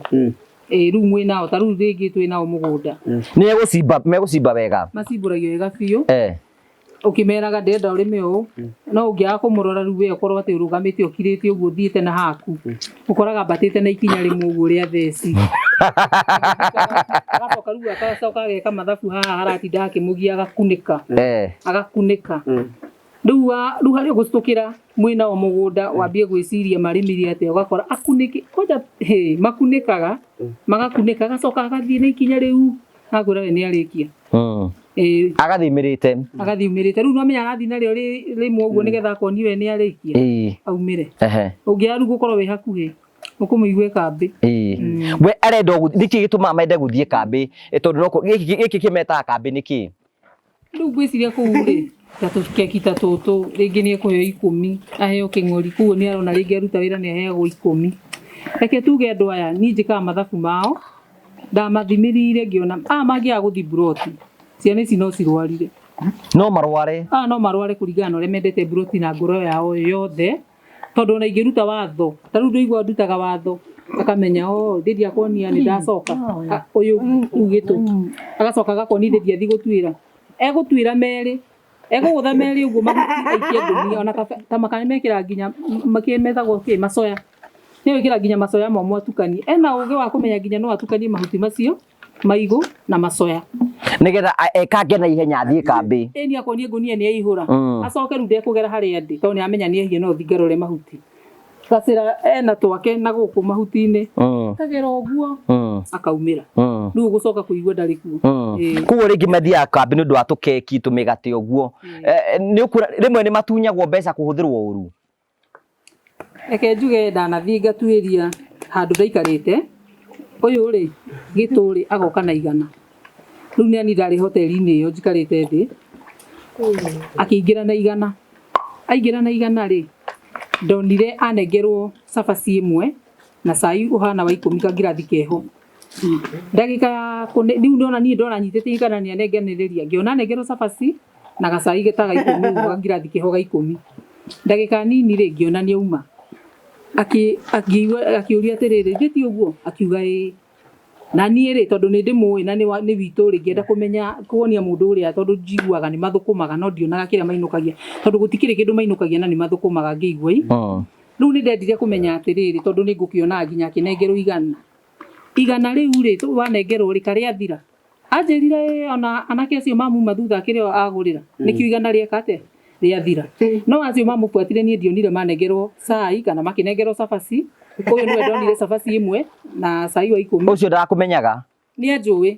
Ĩĩ rĩu mwĩ nao ta rĩu rĩngĩ twĩ nao mũgũnda. Nĩ egũcimba megũcimba wega. Macimbũragio wega biũ. Ũkĩmeraga ndĩrenda ũrĩme ũũ no ũngĩaga kũmũrora rĩu we ũkorwo atĩ ũrũgamĩte ũkirĩte ũguo ũthiĩte na haku ũkoraga mbatĩte na ikinya rĩmwe ũguo rĩa theci. Agacoka rĩu agacoka ageka mathabu haha haratinda akĩmũgia agakunĩka. Agakunĩka. Rĩu rĩu harĩa ũgũcitũkĩra mwĩna o mũgũnda wambie gwĩciria marĩmire atĩa, ũgakora akunĩke kwanja hĩ makunĩkaga magakunĩka, agacoka agathiĩ na ikinya rĩu akwĩra we nĩarĩkia. Agathiĩ umĩrĩte. Agathiĩ umĩrĩte. Rĩu nĩwamenya arathiĩ narĩo rĩmwe ũguo nĩgetha akonie we nĩarĩkia aumĩre. Ũngĩaga rĩu gũkorwo wĩ hakuhĩ ũkũmũigue kambĩ. We arenda nĩkĩ gĩtũmaga mende gũthiĩ kambĩ? Tondũ no gĩkĩ kĩmetaga kambĩ nĩkĩ? Rĩu ngwĩciria kũu rĩ ta tũkeki ta tũtũ rĩngĩ nĩ ekũheo 10 aheo kĩng'ori, koguo nĩ arona rĩngĩ aruta wĩra nĩ aheagwo 10. Reke tuge andũ aya niĩ njĩkaga mathabu mao, ndamathimĩrire ngĩona aya mangĩaga gũthiĩ mburoti ciana ici no cirwarire. No marware. Aya no marware kũringana na ũrĩa mendete mburoti na ngoro yao yothe, tondũ ona ingĩruta watho ta rĩu ndũigua ndutaga watho akamenya o ndĩthi akonia nĩ ndacoka ũyũ ugĩtũ agacoka agakonia ndĩthi athiĩ gũtuĩra, egũtuĩra merĩ, egũgũtha merĩ ũguo mahuti aikie ngũnia ona ta makana mekĩra nginya makĩmetagwo kĩ macoya, nĩegwĩkĩra nginya macoya momũ atukanie, ena ũgĩ wa kũmenya nginya no atukanie mahuti macio maigũ na macoya nĩgetha ekange na ihenya athiĩ kambĩ. Ĩni akonie ngũnia nĩ yaihũra, acoke rĩu ndekũgera harĩa ndĩ tondũ nĩ amenya nĩ ehia no thingarore mahuti. Gacĩra ena twake na gũkũ mahuti-inĩ, kagera ũguo akaumĩra, rĩu ũgũcoka kũigua ndarĩ kuo. Koguo rĩngĩ mathiaga kambĩ nĩ ũndũ wa tũkeki tũmĩgate ũguo. Nĩ ũkuona rĩmwe nĩ matunyagwo mbeca kũhũthĩrwo ũru. Reke njuge ndanathiĩ ngatuĩria handũ ndaikarĩte, ũyũ rĩ gĩtũ rĩ agoka na 100. Rĩu nĩ niĩ ndarĩ hoteri-inĩ ĩyo njikarĩte thĩ, akĩingĩra na 100. Aingĩra na 100 rĩ, ndonire anengerwo cabaci ĩmwe na cai ũhana wa 10 kangirathi keho. Ndagĩka ya rĩu ndona niĩ ndona nyitĩte 100 nĩ anenganĩrĩria, ngĩona anengerwo cabaci na gacai ta ga 10 ũguo kangirathi keho ga 10. Ndagĩka nini rĩ ngĩona nĩ auma. Akĩũria atĩrĩrĩ, githĩ ti ũguo? Akiuga ĩĩ. Na niĩ rĩ tondũ nĩ ndĩmũĩ na nĩ witũ rĩ ngĩenda kũmenya kuonia mũndũ ũrĩa tondũ njiguaga nĩ mathũkũmaga no ndionaga kĩrĩa mainũkagia tondũ gũtikĩrĩ kĩndũ mainũkagia na nĩ mathũkũmaga ngĩigua ĩ. Rĩu nĩ ndendire kũmenya atĩrĩrĩ tondũ nĩ ngũkĩona nginya akĩnengerwo 100. 100 rĩu rĩ wanengerwo rĩ karĩathira. Anjĩrire ona anake acio mamuma thutha akĩrĩ o agũrĩra nĩkĩo 100 rĩeka atĩa rĩathira. No acio mamũbuatire niĩ ndionire manengerwo cai kana makĩnengerwo cabaci. Ũyũ nĩwe ndonire cabaci ĩmwe na cai wa 10. Ũcio ndakũmenyaga? Nĩ anjũĩ.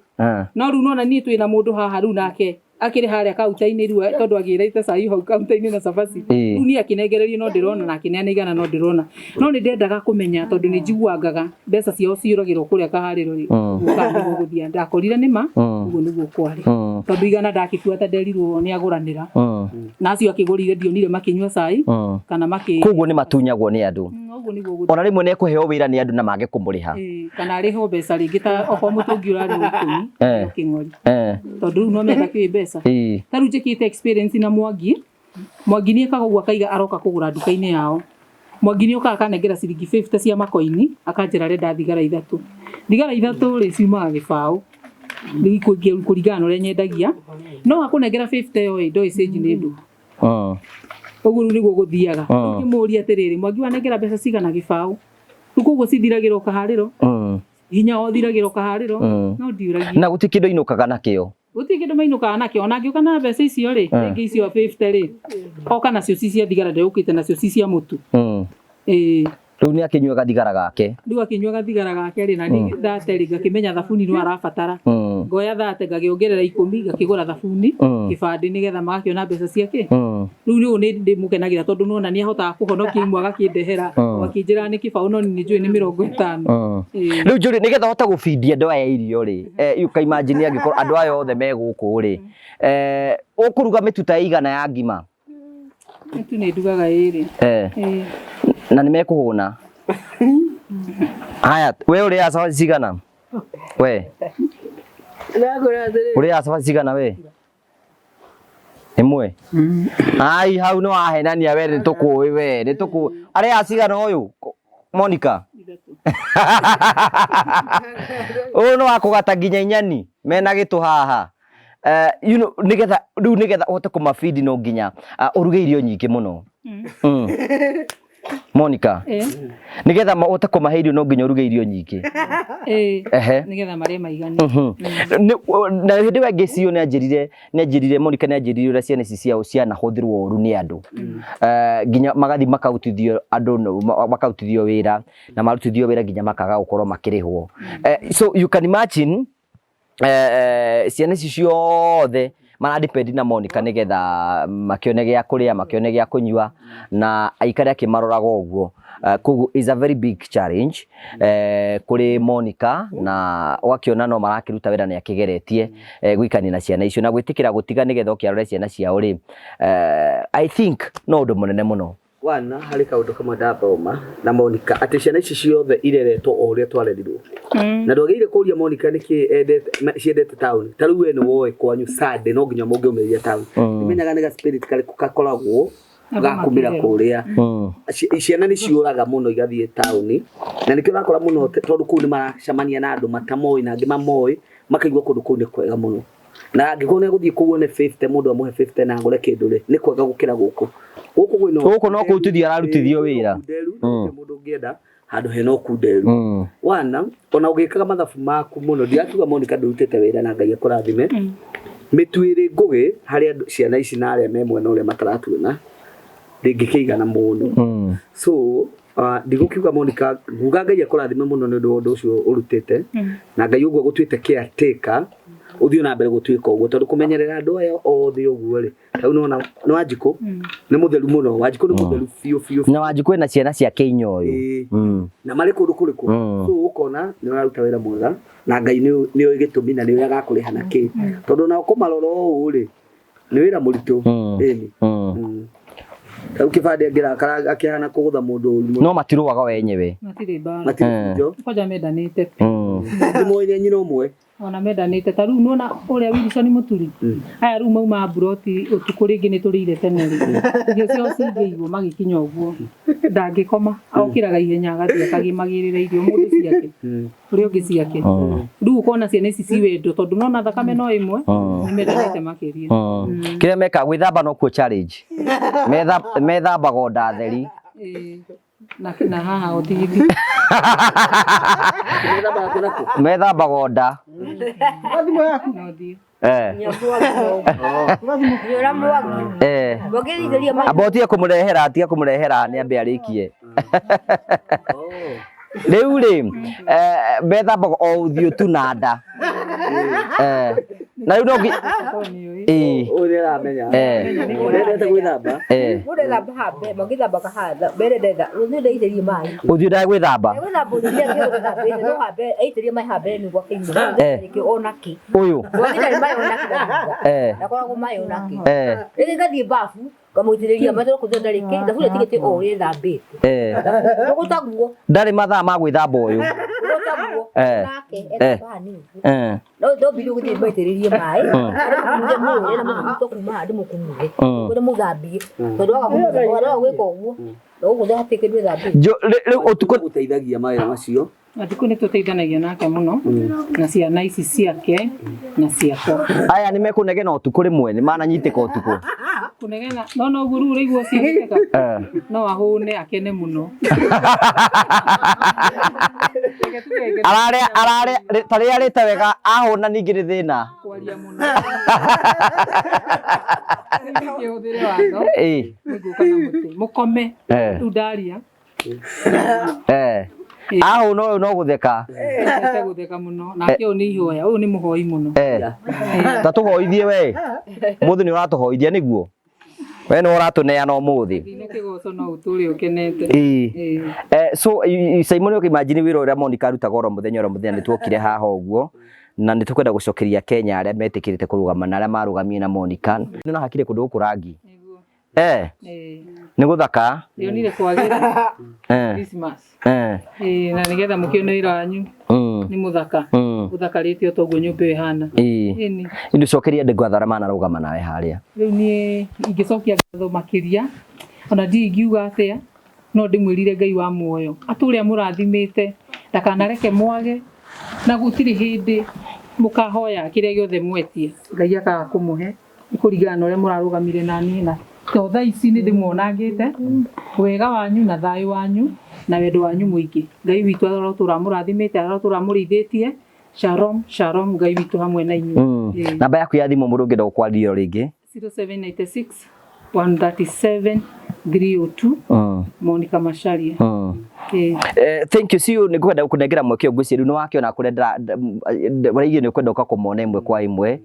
No rĩu nona niĩ twĩna mũndũ haha rĩu nake akĩrĩ harĩa kaunta-inĩ rĩu tondũ agĩrĩte cai hau kaunta-inĩ na cabaci. Rĩu niĩ akĩnengererio no ndĩrona na akĩneana 100 no ndĩrona. No nĩ ndendaga kũmenya tondũ nĩ njiguangaga mbeca ciao ciũragĩrwo kũrĩa kaharĩro rĩ. Ũguo nĩguo gũthiĩ ndakorire nĩma ũguo nĩguo kwarĩ. Tondũ 100 ndakĩbuata nderirwo nĩ agũranĩra. Na acio akĩgũrire ndionire makĩnyua cai kana makĩ Koguo nĩ matunyagwo nĩ andũ. Ũguo nĩguo gũthiĩ. Ona rĩmwe nĩ ekũheo wĩra nĩ andũ na mage kũmũrĩha. Kana arĩhwo mbeca rĩngĩ ta okorwo mũtũngi ũrarĩ wa 10 kĩng'ori. Tondũ rĩu no menda kĩ mbeca. Ta rĩu njĩkĩte experience na Mwangi. Mwangi nĩ ekaga ũguo akaiga aroka kũgũra nduka-inĩ yao. Mwangi nĩ okaga akanengera ciringi 50 cia makoini akanjĩra arenda thigara 3. Thigara 3 rĩ ciumaga gĩbaũ. Rĩu kũringana na ũrĩa nyendagia. No akũnengera 50 ĩyo ĩ ndoĩ change nĩ ndũ. Ũguo rĩu nĩguo gũthiaga. Ũngĩmũria atĩrĩrĩ, Mwangi wanengera mbeca cigana gĩbaũ. Rĩu koguo cithiragĩra o kaharĩro. Hinya o thiragĩra o kaharĩro. No ndiũragia. Na gũtirĩ kĩndũ ainũkaga nakĩo. Gũtirĩ kĩndũ mainũkaga nakĩo. Ona angĩũka na mbeca icio rĩ, rĩngĩ icio 50 rĩ, oka nacio ci cia thigara ndegũkĩte nacio ci cia mũtu. Rĩu nĩ akĩnyua gathigara gake. Rĩu akĩnyua gathigara gake rĩ, na niĩ thate rĩ, ngakĩmenya thabuni no arabatara. Ngoya thate ngakĩongerera 10 ngakĩgũra thabuni kĩbandĩ nĩgetha magakĩona mbeca ciake. Rĩu rĩu nĩ ndĩmũkenagira tondũ nĩwona nĩ ahotaga kũhonokia imwe agakĩndehera, agakĩnjĩra nĩ kĩbaũ no nĩ njũĩ nĩ 50. Rĩu Njũrĩ nĩgetha ũhote gũbindia andũ aya irio rĩ, you can imagine angĩkorwo andũ aya othe me gũkũ rĩ, ũkũruga mĩtu ta ĩigana ya ngima? Mĩtu nĩ ndugaga 2. Na nĩ mekũhũna. Haya, we ũrĩaga cabaci cigana? We. Ũrĩaga cabaci cigana we? Ĩmwe. Ai, hau nĩ wahenania we, nĩ tũkũĩ we, nĩ tũkũĩ. Arĩaga cigana ũyũ? Monica. Ũyũ nĩ wa kũgata nginya inyani mena gĩtũ haha. You know, nĩgetha rĩu nĩgetha ũhote kũmabidi no nginya ũruge irio nyingĩ mũno. Monica nigetha mahote kũmahe irio no nginya ũruge irio nyingĩ. Ehe nigetha marĩe maigane. Na hĩndĩ ĩyo ĩngĩ CEO nĩanjĩrire Monica nĩanjĩrire ũrĩa ciana ici ciao cianahũthĩrwo ũru nĩ andũ, nginya magathi makarutithio andũ, makarutithio wĩra, na marutithio wĩra nginya makaga gũkorwo makĩrĩhwo. So you can imagine ciana ici ciothe maradepend na Monica nigetha makione gĩa kũrĩa, makione gĩa kũnyua, na aikare akĩmaroraga ũguo. Koguo is a very big challenge kũrĩ Monica, na ũgakĩona no marakĩruta wĩra nĩ akĩgeretie gũikania na ciana icio na gwĩtĩkĩra gũtiga nĩgetha oke arore ciana ciao rĩ, I think no ũndũ mũnene mũno. Wana harĩ kaũndũ kamwe ndathoma na Monica atĩ ciana ici ciothe ireretwo o ũrĩa twarerirwo, na ndwagĩrĩire kũria Monica nĩkĩ endete ciendete taũni. Ta rĩu we nĩ woĩ kwanyu Sunday no nginya mũngĩumĩria taũni, nĩmenyaga nĩ ga spirit karĩkũ gakoragwo gakumĩra kũrĩa. Ciana nĩ ciũraga mũno igathiĩ taũni, na nĩkĩo ũrakora mũno tondũ kũu nĩ maracemania na andũ matamoĩ na angĩ mamoĩ, makaigua kũndũ kũu nĩ kwega mũno. Na angĩkorwo nĩ egũthiĩ kũu one 50, mũndũ amũhe 50 na agũre kĩndũ rĩ, nĩ kwega gũkĩra gũkũ. Gũkũ kwĩna Gũkũ no kũrutithio ararutithio wĩra. Kunderu, mũndũ ũngĩenda handũ hena ũkunderu. Wana ona ũgĩkaga mathabu maku mũno, ndirakiuga Monica ndũrutĩte wĩra na Ngai akũrathime. Mĩtu ĩrĩ ngũgĩ harĩ andũ ciana ici na arĩa me mwena ũrĩa mataratuona ndĩngĩkĩigana mũno. So ndigũkiuga Monica, nguga Ngai akũrathime mũno nĩ ũndũ wa ũndũ ũcio ũrutĩte, na Ngai ũguo agũtuĩte caretaker, ũthiĩ na mbere gũtuĩka ũguo, tondũ kũmenyerera andũ aya othe ũguo rĩ, rĩu nĩwona nĩ Wanjikũ nĩ mũtheru mũno. Wanjikũ nĩ mũtheru biũ biũ. Na Wanjikũ ena ciana ciake inya ũyũ. Na marĩ kũndũ kũrĩkũ. So ũkona nĩ ũraruta wĩra mwega, na Ngai nĩ oĩ gĩtũmi na nĩ oĩ agakũrĩha na kĩ, tondũ ona ũkũmarora ũũ rĩ, nĩ wĩra mũritũ. Ĩni rĩu kĩbandĩ angĩrakara akĩhana kũgũtha mũndũ ũru mũno. No matirũaga wenyewe. Matirĩ mbara. Matirĩ bunjo. Kwanja mendanĩte. Nĩ moĩ nyina ũmwe. Ona mendanĩte. Ta rĩu nĩwona ũrĩa Wilson Mũturi, aya rĩu mauma mburoti ũtukũ rĩngĩ nĩ tũrĩire tene rĩ, irio ciao cingĩigwo magĩkinya ũguo ndangĩkoma, okĩraga ihenya agathiĩ akagimagĩrĩra irio mũndũ ciake, ũrĩa ũngĩ ciake. Rĩu ũkona ciana ici ci wendo, tondũ nona thakame no ĩmwe, nĩ mendanĩte makĩria. Kĩrĩa mekaga gwĩthamba no kuo challenge. Methambaga o nda theri. Na haha ũtigiti. Methambaga o nda. Amba ũtige kũmũrehera, tiga kũmũrehera nĩ ambe arĩkie. Rĩu rĩ, methambaga o ũthiũ tu na nda. Na rĩu no Ũyũ nĩ aramenya. Ndendete gwĩthamba. Ũthiũ ndae gwĩthamba. Ũyũ. Ndarĩ mathaa ma gwĩthamba ũyũ. Rĩu ũtukũ gũteithagia mawĩra macio. Matukũ nĩ tũteithanagia nake mũno, na ciana ici ciake na ciakwa. Aya nĩ mekũnegena ũtukũ rĩmwe, nĩ mananyitĩka ũtukũ. Kũnegena, no no ũguo rĩu ũraigua ciagĩteka, no ahũne akene mũno. Ararĩa, ararĩa, ta rĩrĩa arĩte wega ahũna ningĩ nĩ thĩna. Kwaria mũno. Kĩhũthĩre watho, nĩngũka na mũtĩ. Mũkome, rĩu ndaria. Ahũna ũyũ no gũtheka. Endete gũtheka mũno, nake ũyũ nĩ ihoya, ũyũ nĩ mũhoi mũno. Ta tũhoithie we. Mũthĩ nĩ ũratũhoithia nĩguo? We nĩ ũratũneana ũmũthĩ. Nĩ kĩgoco no ũtũre ũkenete. So Simon ũkĩimagine wĩra ũrĩa Monica arutaga oro mũthenya oro mũthenya, nĩ tuokire haha ũguo. Na nĩ tũkwenda gũcokeria Kenya arĩa metĩkĩrĩte kũrũgama na arĩa marũgamire na Monica. Nĩ ũrahakire kũndũ gũkũ rangi. Nĩ gũthaka. Ndionire kwagĩra Christmas. Na nĩgetha mũkĩone wĩra wanyu nĩ mũthaka. Ũthakarĩte o toguo nyũmba ĩyo ĩhana. Ĩni cokeria andũ ngatho arĩa manarũgama nawe harĩa. Rĩu niĩ ingĩcokia ngatho makĩria, ona ndiũĩ ingiuga atĩa, no ndĩmwĩrire Ngai wa muoyo atũre amũrathimĩte, ndakanareke mwage, na gũtirĩ hĩndĩ mũkahoya kĩrĩa gĩothe mwetie Ngai akaga kũmũhe, nĩ kũringana na ũrĩa mũrarũgamire na niĩ, na to thaa ici nĩ ndĩmuonangĩte. Wega wanyu na thayũ wanyu na wendo wanyu mũingĩ. Ngai witũ arotũra mũrathimĩte, arotũra mũrĩithĩtie. Shalom, shalom, Ngai witũ hamwe na inyuĩ. Namba yaku ya thimũ mũndũ ũngĩenda gũkwarĩria o rĩngĩ? 0796 137 302 Monica Macharia. Thank you. See you. Nĩngwenda gũkũnengera mweke ũyũ ngwĩciria rĩu nĩwakĩona kũrĩa ũraigire nĩũkwenda ũka kũmona ĩmwe kwa ĩmwe.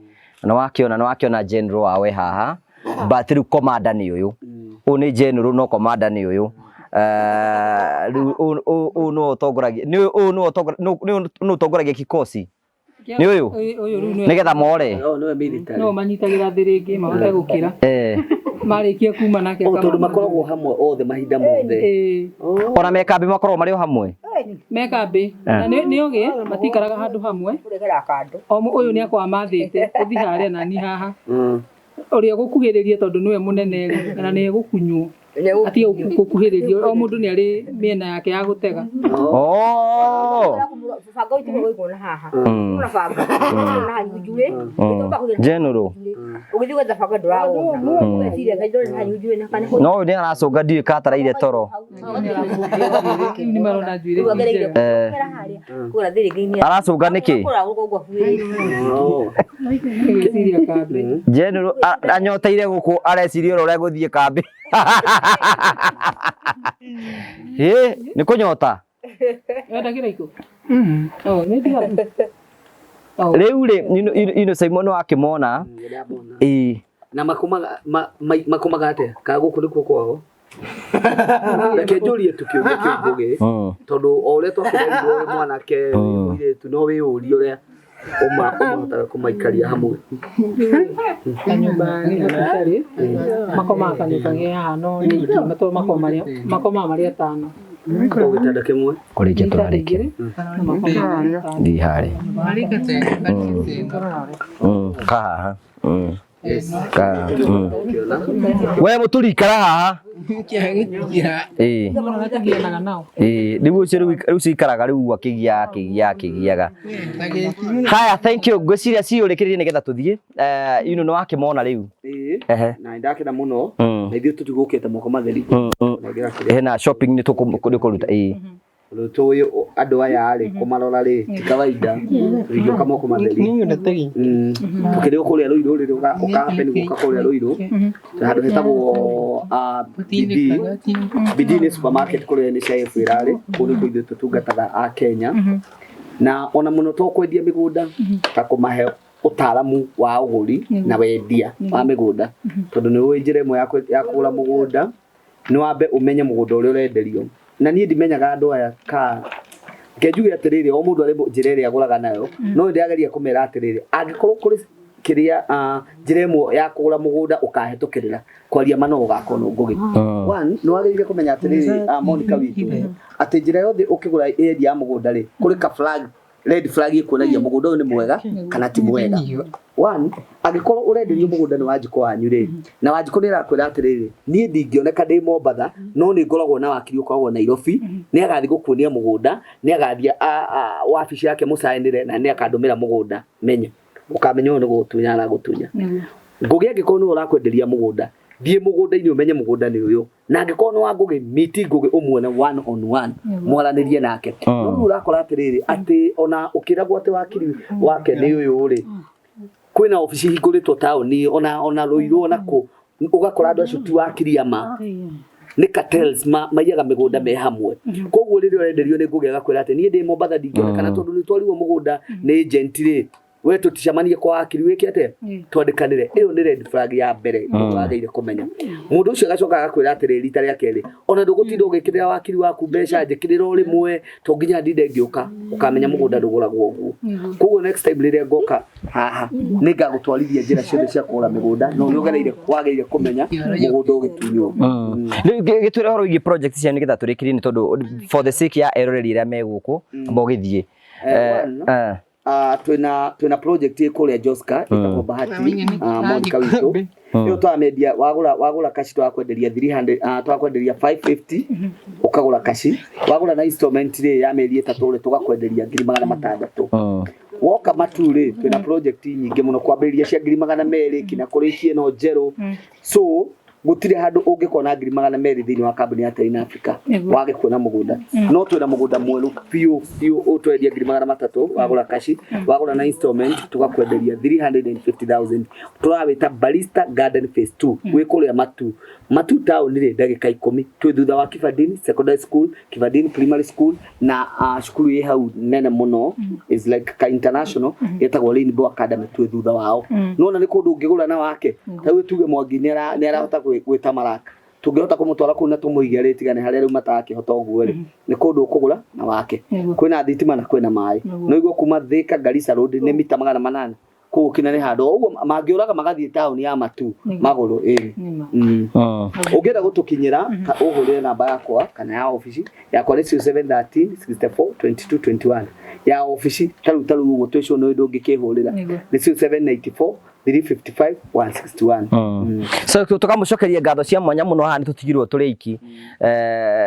Nĩwakĩona general wawe haha. But rĩu commander nĩ ũyũ. Ũyũ nĩ general no commander nĩ ũyũ. Rĩu ũyũ nĩwe ũtongoragia nĩ ũyũ nĩwe ũtongoragia kikosi. Nĩ ũyũ nĩgetha more no manyitagĩra thĩrĩngĩ mahote gũkĩra marĩkia kuma nake tondũ makoragwo hamwe othe mahinda mothe ona me kambĩ makoragwo marĩ o hamwe me kambĩ na nĩ ogĩ matikaraga handũ hamwe o ũyũ nĩ akoragwo amathĩte ũthi harĩa na niĩ haha ũrĩa gũkuhĩrĩria tondũ nĩwe mũnene rĩ na nĩ egũkunywo atige gũkuhĩrĩria o mũndũ nĩ arĩ mĩena yake ya gũtega. General no nĩ aracũnga ndiũĩ ka ataraire toro aracũnga nĩkĩ General anyoteire gũkũ areciria ũrĩa gũthiĩ kambĩ. Nĩ kũnyota rĩu rĩ ino Simon wakĩmona na makomaga atĩa ka gũkũ nĩkuo kwao reke njũrie tu kĩũria kĩu Ngũgĩ tondũ o ũrĩa twakĩrerirwo wĩ mwanake wĩ mũirĩtu no wĩyũrie ũrĩa ũmahotaga kũmaikaria hamwe kanyũmba nĩ hatarĩ makomaga kanyũmba ge haha no nĩ aingĩ makomaga marĩ atano o gĩtanda kĩmwe kũrĩkia tũrarĩkia thiĩ harĩa kahaha we mũturi ikara haha rĩu ũcio rĩu cikaraga rĩu akĩgia akĩgiaga. Haya, thank you. Ngwĩciria ciũrĩkĩrĩrie nĩgetha tũthiĩ. Ino nĩ wakĩmona rĩu. Na nĩndakena mũno na ithuĩ tũtigũkĩte moko matheri. Hena shopping nĩ tũkũruta. Rĩu tũĩ andũ aya rĩ kũmarora rĩ ti kawaida tũtingĩũka moko matheri. Tũkĩrĩ kũrĩa Ruiru rĩrĩa ũkahappen gũka kũrĩa Ruiru handũ hetagwo Bidii. Bidii nĩ supermarket kũrĩa NHIF ĩrarĩ kũu nĩkuo ithuĩ tũtungataga a Kenya na ona mũno to kwendia mĩgũnda ta kũmahe ũtaaramu wa ũgũri na wendia wa mĩgũnda tondũ nĩ ũĩ njĩra ĩmwe ya kũgũra mũgũnda nĩ wambe ũmenye mũgũnda ũrĩa ũrenderio na niĩ ndimenyaga andũ aya ka reke njuge atĩrĩrĩ o mũndũ arĩ njĩra ĩrĩa agũraga nayo no ndĩrageria kũmera atĩrĩrĩ angĩkorwo kũrĩ kĩrĩa njĩra ĩmwe ya kũgũra mũgũnda ũkahĩtũkĩrĩra kwaria ma no ũgakorwo nĩ Ngũgĩ. One nĩ wagĩrĩire kũmenya atĩrĩrĩ Monica witũ atĩ njĩra yothe ũkĩgũra area ya mũgũnda rĩ kũrĩ ka flag red flag ĩkuonagia mũgũnda ũyũ nĩ mwega kana ti mwega. One angĩkorwo ũrenderio mũgũnda nĩ Wanjikũ wanyu rĩ na Wanjikũ nĩ arakwĩra atĩrĩrĩ niĩ ndingĩoneka ndĩ Mombatha no nĩ ngoragwo na wakiri ũkoragwo Nairobi nĩ agathiĩ gũkuonia mũgũnda nĩ agathiĩ wabici yake mũcainĩre na nĩ akandũmĩra mũgũnda menya ũkamenya ũyũ nĩ gũgũtunya aragũtunya. Ngũgĩ angĩkorwo nĩwe ũrakwenderia mũgũnda thiĩ mũgũnda-inĩ ũmenye mũgũnda nĩ ũyũ na angĩkorwo nĩ wa Ngũgĩ miti Ngũgĩ ũmuone one on one mwaranĩrie nake. No rĩu ũrakora atĩrĩrĩ atĩ ona ũkĩragwo atĩ wakiri wake nĩ ũyũ rĩ kwĩna obici hingũrĩtwo taũni ona Ruiru ona kũ ũgakora andũ acio ti wakiri ama nĩ cartels maiyaga mĩgũnda me hamwe. Koguo rĩrĩa ũrenderio nĩ Ngũgĩ agakwĩra atĩ niĩ ndĩ Mombatha ndingĩonekana tondũ nĩ twariwo mũgũnda nĩ agent rĩ we tũticemanie kwa wakiri wĩke atĩa twandĩkanĩre. Ĩyo nĩ red flag ya mbere wagĩrĩire kũmenya. Mũndũ ũcio agacoka agakwĩra atĩrĩrĩ rita rĩa kerĩ ona ndũgũtinda ũgĩkĩrĩra wakiri waku mbeca njĩkĩrĩra o rĩmwe to nginya ndinde ngĩũka ũkamenya mũgũnda ndũgũragwo ũguo. Koguo next time rĩrĩa ngoka haha nĩ ngagũtwarithia njĩra ciothe cia kũgũra mĩgũnda na ũrĩa ũgereire wagĩrĩire kũmenya mũgũnda ũgĩtunywo. Rĩu gĩtwĩre ũhoro wĩgiĩ project cianyu nĩgetha tũrĩkĩrie nĩ tondũ for the sake ya eroreri arĩa me gũkũ amba ũgĩthiĩ. Twĩna project ĩ kũrĩa Joska ĩtagwo Bahati Monica witũ ĩyo twamendia wagũra kaci twakwenderia 300 twakwenderia 550 ũkagũra kaci wagũra na installment rĩ ya mĩeri ĩtatũ rĩ tũgakwenderia 600,000. Woka Matu rĩ twĩna project nyingĩ mũno kwambĩrĩria cia 200,000 kinya kũrĩkia ĩno njerũ. So Gũtirĩ handũ ũngĩkona 200,000 thĩinĩ wa kambuni ya Terrain Africa wage kuona mũgũnda. No twĩna mũgũnda mwerũ biũ biũ ũtwendia 300,000 wagũra kashi, wagũra na installment tũgakwenderia 350,000. Tũrawĩta Barista Garden Phase 2 wĩ kũrĩa Matu. Matu town rĩ ndagĩka 10 twĩ thutha wa Kibadini Secondary School, Kibadini Primary School na cukuru ĩ hau nene mũno is like ka international ĩtagwo Rainbow Academy twĩ thutha wao. Nona nĩ kũndũ ũngĩgũra na wake ta rĩu tuge Mwangi nĩ arahota gwĩta Maraka, tũngĩhota kũmũtwara kũu na tũmũige rĩ tigane harĩa rĩu matakĩhota ũguo rĩ nĩ kũndũ ũkũgũra na wake. Kwĩna thitima na kwĩna maĩ. No iguo kuma Thika Garissa Road nĩ mita 800 kũu kina nĩ handũ ũguo mangĩũraga magathiĩ taũni ya Matu magũrũ ĩĩ. Ũngĩenda gũtũkinyĩra ũhũrĩre namba yakwa kana ya obici yakwa nĩ 0713 64 22 21 ya obici taru taru ũguo twĩcio nĩ ndũngĩkĩhũrĩra nĩ 0794 355 161. So tukamucokeria ngatho cia mwanya muno haha nitutigirwo turi iki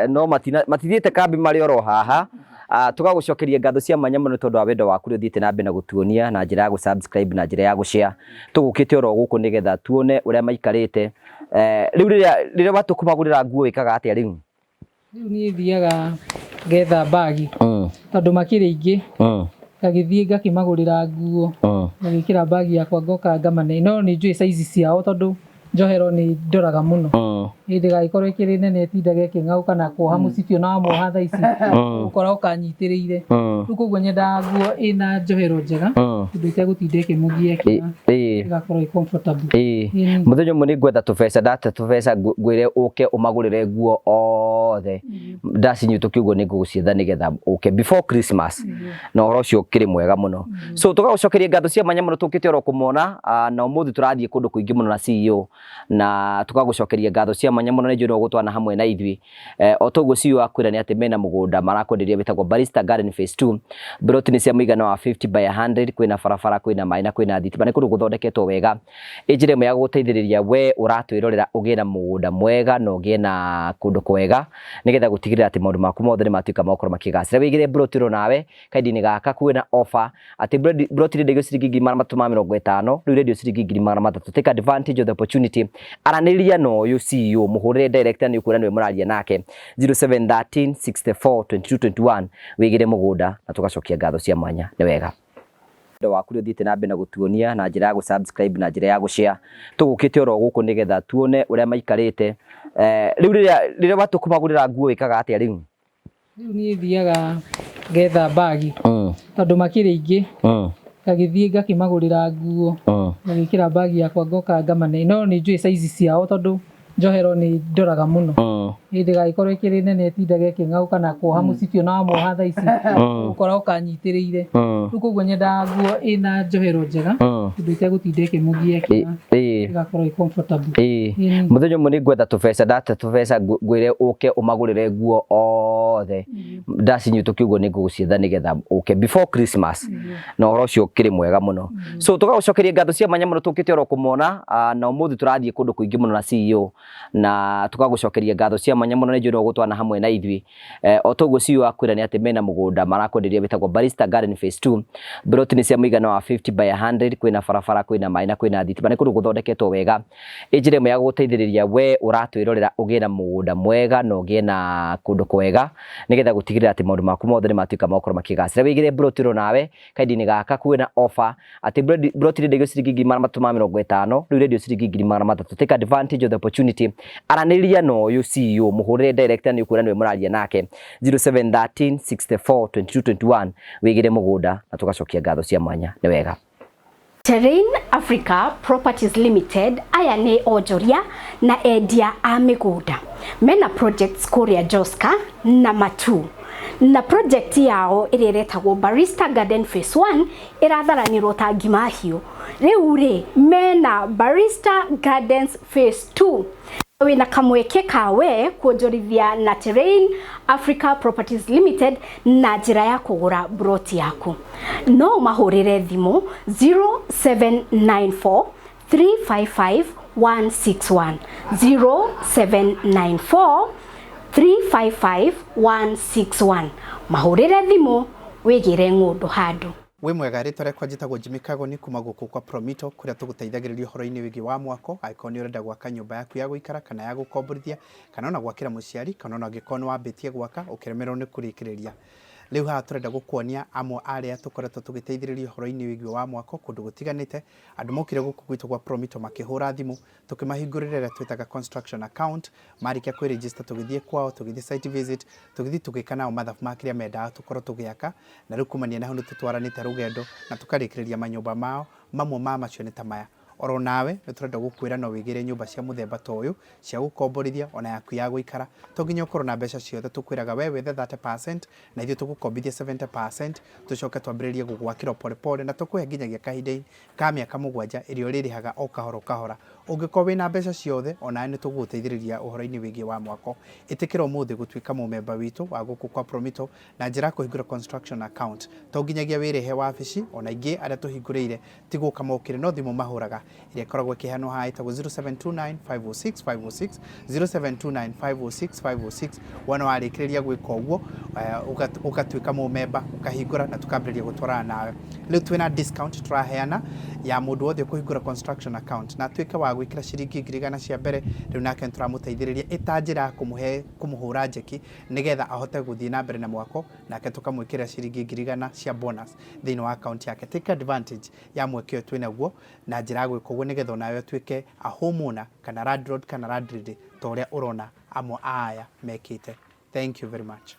no matithiĩte kambi marĩ oro haha. Tugagucokeria ngatho cia mwanya muno tondu wa wendo waku ũthiĩte na mbere na gutuonia na njĩra ya gũ-subscribe na njĩra ya gũ-share. Tũgũkĩte oro gũkũ nĩgetha tuone ũrĩa maikarĩte. Rĩu rĩrĩa watua kũmagũrĩra nguo wĩkaga atĩa rĩu? Rĩu niĩ thiaga ngetha mbagi tondũ makĩrĩ aingĩ, ngagĩthiĩ ngakĩmagũrĩra nguo, ngagĩkĩra mbagi yakwa ngoka ngamane. No nĩ njũĩ size ciao tondũ njohero nĩ ndoraga mũno, ndĩgagĩkorwo ĩkĩrĩ nene ĩtindage ĩkĩng'aũka na kuoha mũcibi ona wamuoha thaa ici ũgũkora ũkanyitĩrĩire. Rĩu koguo nyendaga nguo ĩna njohero njega ũndũ ĩtegũtinda ĩkĩmũgia ĩgakorwo ĩ comfortable. Mũthenya ũmwe nĩ ngwetha tũbeca, ndate tũbeca ngwĩre ũke ũmagũrĩre nguo othe, ndacinyitũkia ũguo nĩ ngũgũcietha nĩgetha ũke before Christmas, na ũhoro ũcio ũkĩrĩ mwega mũno. So tũgagũcokeria ngatho cia mwanya mũno tũkĩte oro kũmona, na ũmũthĩ tũrathiĩ kũndũ kũingĩ mũno na CEO, na tũgagũcokeria ngatho cia mwanya mũno nĩ njũĩ no ũgũtwana hamwe na ithuĩ. O toguo CEO akwĩra nĩ atĩ mena mũgũnda marakwenderia wĩtagwo Barista Garden Phase 2. Plot nĩ cia mũigana wa 50 by 100, kwĩna barabara, kwĩna maĩ na kwĩna thitima, nĩ kũndũ gũthondeketwo wega. Ĩ njĩra ĩmwe ya gũgũteithĩrĩria we ũratwĩrorera ũgĩe na mũgũnda mwega na ũgĩe na kũndũ kwega nĩgetha gũtigĩrĩra atĩ maũndũ maku mothe nĩ matuĩka ma gũkorwo makĩgacĩra. Wĩigĩre plot ĩno nawe kaindi-inĩ gaka kwĩna offer atĩ plot ĩrendagio ciringi 350,000, rĩu ĩrendio ciringi 300,000. Take advantage of the opportunity. Aranĩria na ũyũ CEO, mũhũrĩre director nĩ ũkuona nĩwe mũraria nake 0713 64 22 21, wĩigĩre mũgũnda na tũgacokia ngatho cia mwanya. Nĩ wega wendo waku ũthiĩte na mbere na gũtuonia na njĩra ya gũ-subscribe na njĩra ya gũ-share. Tũgũkĩte oro gũkũ nĩgetha tuone ũrĩa maikarĩte. Rĩu rĩrĩa watua kũmagũrĩra nguo wĩkaga atĩa rĩu? Rĩu niĩ thiaga ngetha mbagi tondũ makĩrĩ aingĩ, ngagĩthiĩ ngakĩmagũrĩra nguo, ngagĩkĩra mbagi yakwa ngoka ngamane. No nĩ njũĩ size ciao tondũ njohero nĩ ndoraga mũno, ndĩgagĩkorwo ĩkĩrĩ nene ĩtindage ĩkĩng'aũka na kuoha mũcibi ona wamuoha thaa ici ũgũkora ũkanyitĩrĩire. Rĩu koguo nyendaga nguo ĩna njohero njega ũndũ ĩtegũtinda ĩkĩmũgia ĩgakorwo ĩ comfortable. Mũthenya ũmwe nĩ ngwetha tũbeca, ndate tũbeca ngwĩre ũke ũmagũrĩre nguo othe, ndacinyitũkia ũguo nĩ ngũgũcietha nĩgetha ũke before Christmas, na ũhoro ũcio ũkĩrĩ mwega mũno. So tũgagũcokeria ngatho cia mwanya mũno tũkĩte oro kũmona, na ũmũthĩ tũrathiĩ kũndũ kũingĩ mũno na CEO, na tũgagũcokeria ngatho cia mwanya mũno nĩ njũĩ no ũgũtwana hamwe na ithuĩ. O toguo CEO akwĩra nĩ atĩ mena mũgũnda marakwenderia wĩtagwo Barista Garden Phase 2. Plot nĩ cia mũigana wa 50 by 100, kwĩna barabara, kwĩna maĩ na kwĩna thitima, nĩ kũndũ gũthondeketwo wega. Ĩ njĩra ĩmwe ya gũgũteithĩrĩria we ũratwĩrorera ũgĩe na mũgũnda mwega na ũgĩe na kũndũ kwega nĩgetha gũtigĩrĩra atĩ maũndũ maku mothe nĩ matuĩka ma gũkorwo makĩgacĩra. Wĩigĩre plot ĩno nawe kaindi-inĩ gaka kwĩna offer atĩ plot ĩrendagio ciringi 350,000, rĩu ĩrendio ciringi 300,000. Take advantage of the opportunity. Aranĩria na ũyũ CEO, mũhũrĩre director nĩ ũkuona nĩwe mũraria nake 0713 64 22 21, wĩigĩre mũgũnda na tũgacokia ngatho cia mwanya. Nĩ wega. Terrain Africa Properties Limited aya nĩ onjoria na endia a mĩgũnda mena projects kũrĩa Joska na Matu, na project yao ĩrĩa ĩretagwo Barista Garden Phase 1 ĩratharanĩrwo ta ngima hiũ. Rĩu rĩ mena Barista Gardens Phase 2 wĩna kamweke kawe kuonjorithia na Terrain Africa Properties Limited na njĩra ya kũgũra broti yaku. No mahũrĩre thimũ 0794 355 161, 0794 355 161. Mahũrĩre thimũ wĩgĩre ng'ũndũ handũ. Wĩ mwega, rĩtwa rĩakwa njĩtagwo Jimmy Kagoni kuma gũkũ kwa Promito kũrĩa tũgũteithagĩrĩria ũhoro-inĩ wĩgiĩ wa mwako, angĩkorwo nĩ ũrenda gwaka nyũmba yaku ya gũikara kana ya gũkomborithia, kana ona gwakĩra mũciari, kana ona angĩkorwo nĩ wambĩtie gwaka ũkĩremererwo nĩ kũrĩkĩrĩria. Rĩu haha tũrenda gũkuonia amwe a arĩa tũkoretwo tũgĩteithĩrĩria ũhoro-inĩ wĩgiĩ wa mwako kũndũ gũtiganĩte. Andũ mokire gũkũ gwitũ gwa Promito makĩhũra thimũ, tũkĩmahingũrĩra ĩrĩa twĩtaga construction account, marĩkia kwĩ register tũgĩthiĩ kwao, tũgĩthiĩ site visit, tũgĩthiĩ tũgĩka nao mathabu ma kĩrĩa mendaga tũkorwo tũgĩaka, na rĩu kumania na hau nĩ tũtwaranĩte rũgendo na tũkarĩkĩrĩria manyũmba mao, mamwe ma macio nĩ ta maya. Oro nawe nĩ tũrenda gũkwĩra no wĩgĩre nyũmba cia mũthemba ta ũyũ cia gũkomborithia ona yaku ya gũikara. To nginya ũkorwo na mbeca ciothe, tũkwĩraga we wethe 30% na ithuĩ tũgũkombithie 70% tũcoke twambĩrĩrie gũgwakĩra o pole pole na tũkũhe nginyagia kahinda ka mĩaka mũgwanja ĩrĩa ũrĩrĩhaga o kahora o kahora. Ũngĩkorwo wĩna mbeca ciothe onawe nĩ tũgũgũteithĩrĩria ũhoro-inĩ wĩgiĩ wa mwako. Ĩtĩkĩra ũmũthĩ gũtuĩka mũmemba witũ wa gũkũ kwa Promito na njĩra ya kũhingũra construction account. To nginyagia wĩrĩhe wabici, ona aingĩ arĩa tũhingũrĩire ti gũka mokire no thimũ mahũraga ĩrĩa ĩkoragwo ĩkĩheanwo haha ĩtagwo 0729 506 506, 0729 506 506. Wona warĩkĩrĩria gwĩka ũguo ũgatuĩka mũmemba, ũkahingũra na tũkambĩrĩria gũtwarana nawe. Rĩu twĩna discount tũraheana ya mũndũ wothe ũkũhingũra construction account na atuĩke wa gwĩkĩra ciringi ngiri igana cia mbere, rĩu nake nĩtũramũteithĩrĩria ĩta njĩra ya kũmũhe kũmũhũra njeki nĩgetha ahote gũthiĩ na mbere na mwako, nake tũkamwĩkĩrĩra ciringi ngiri igana cia bonus thĩinĩ wa account yake. Take advantage ya mweke ũyũ twĩnaguo na njĩra ya gwĩka ũguo nĩgetha onawe ũtuĩke a homeowner kana landlord kana landlady ta ũrĩa ũrona amwe a aya mekĩte. Thank you very much.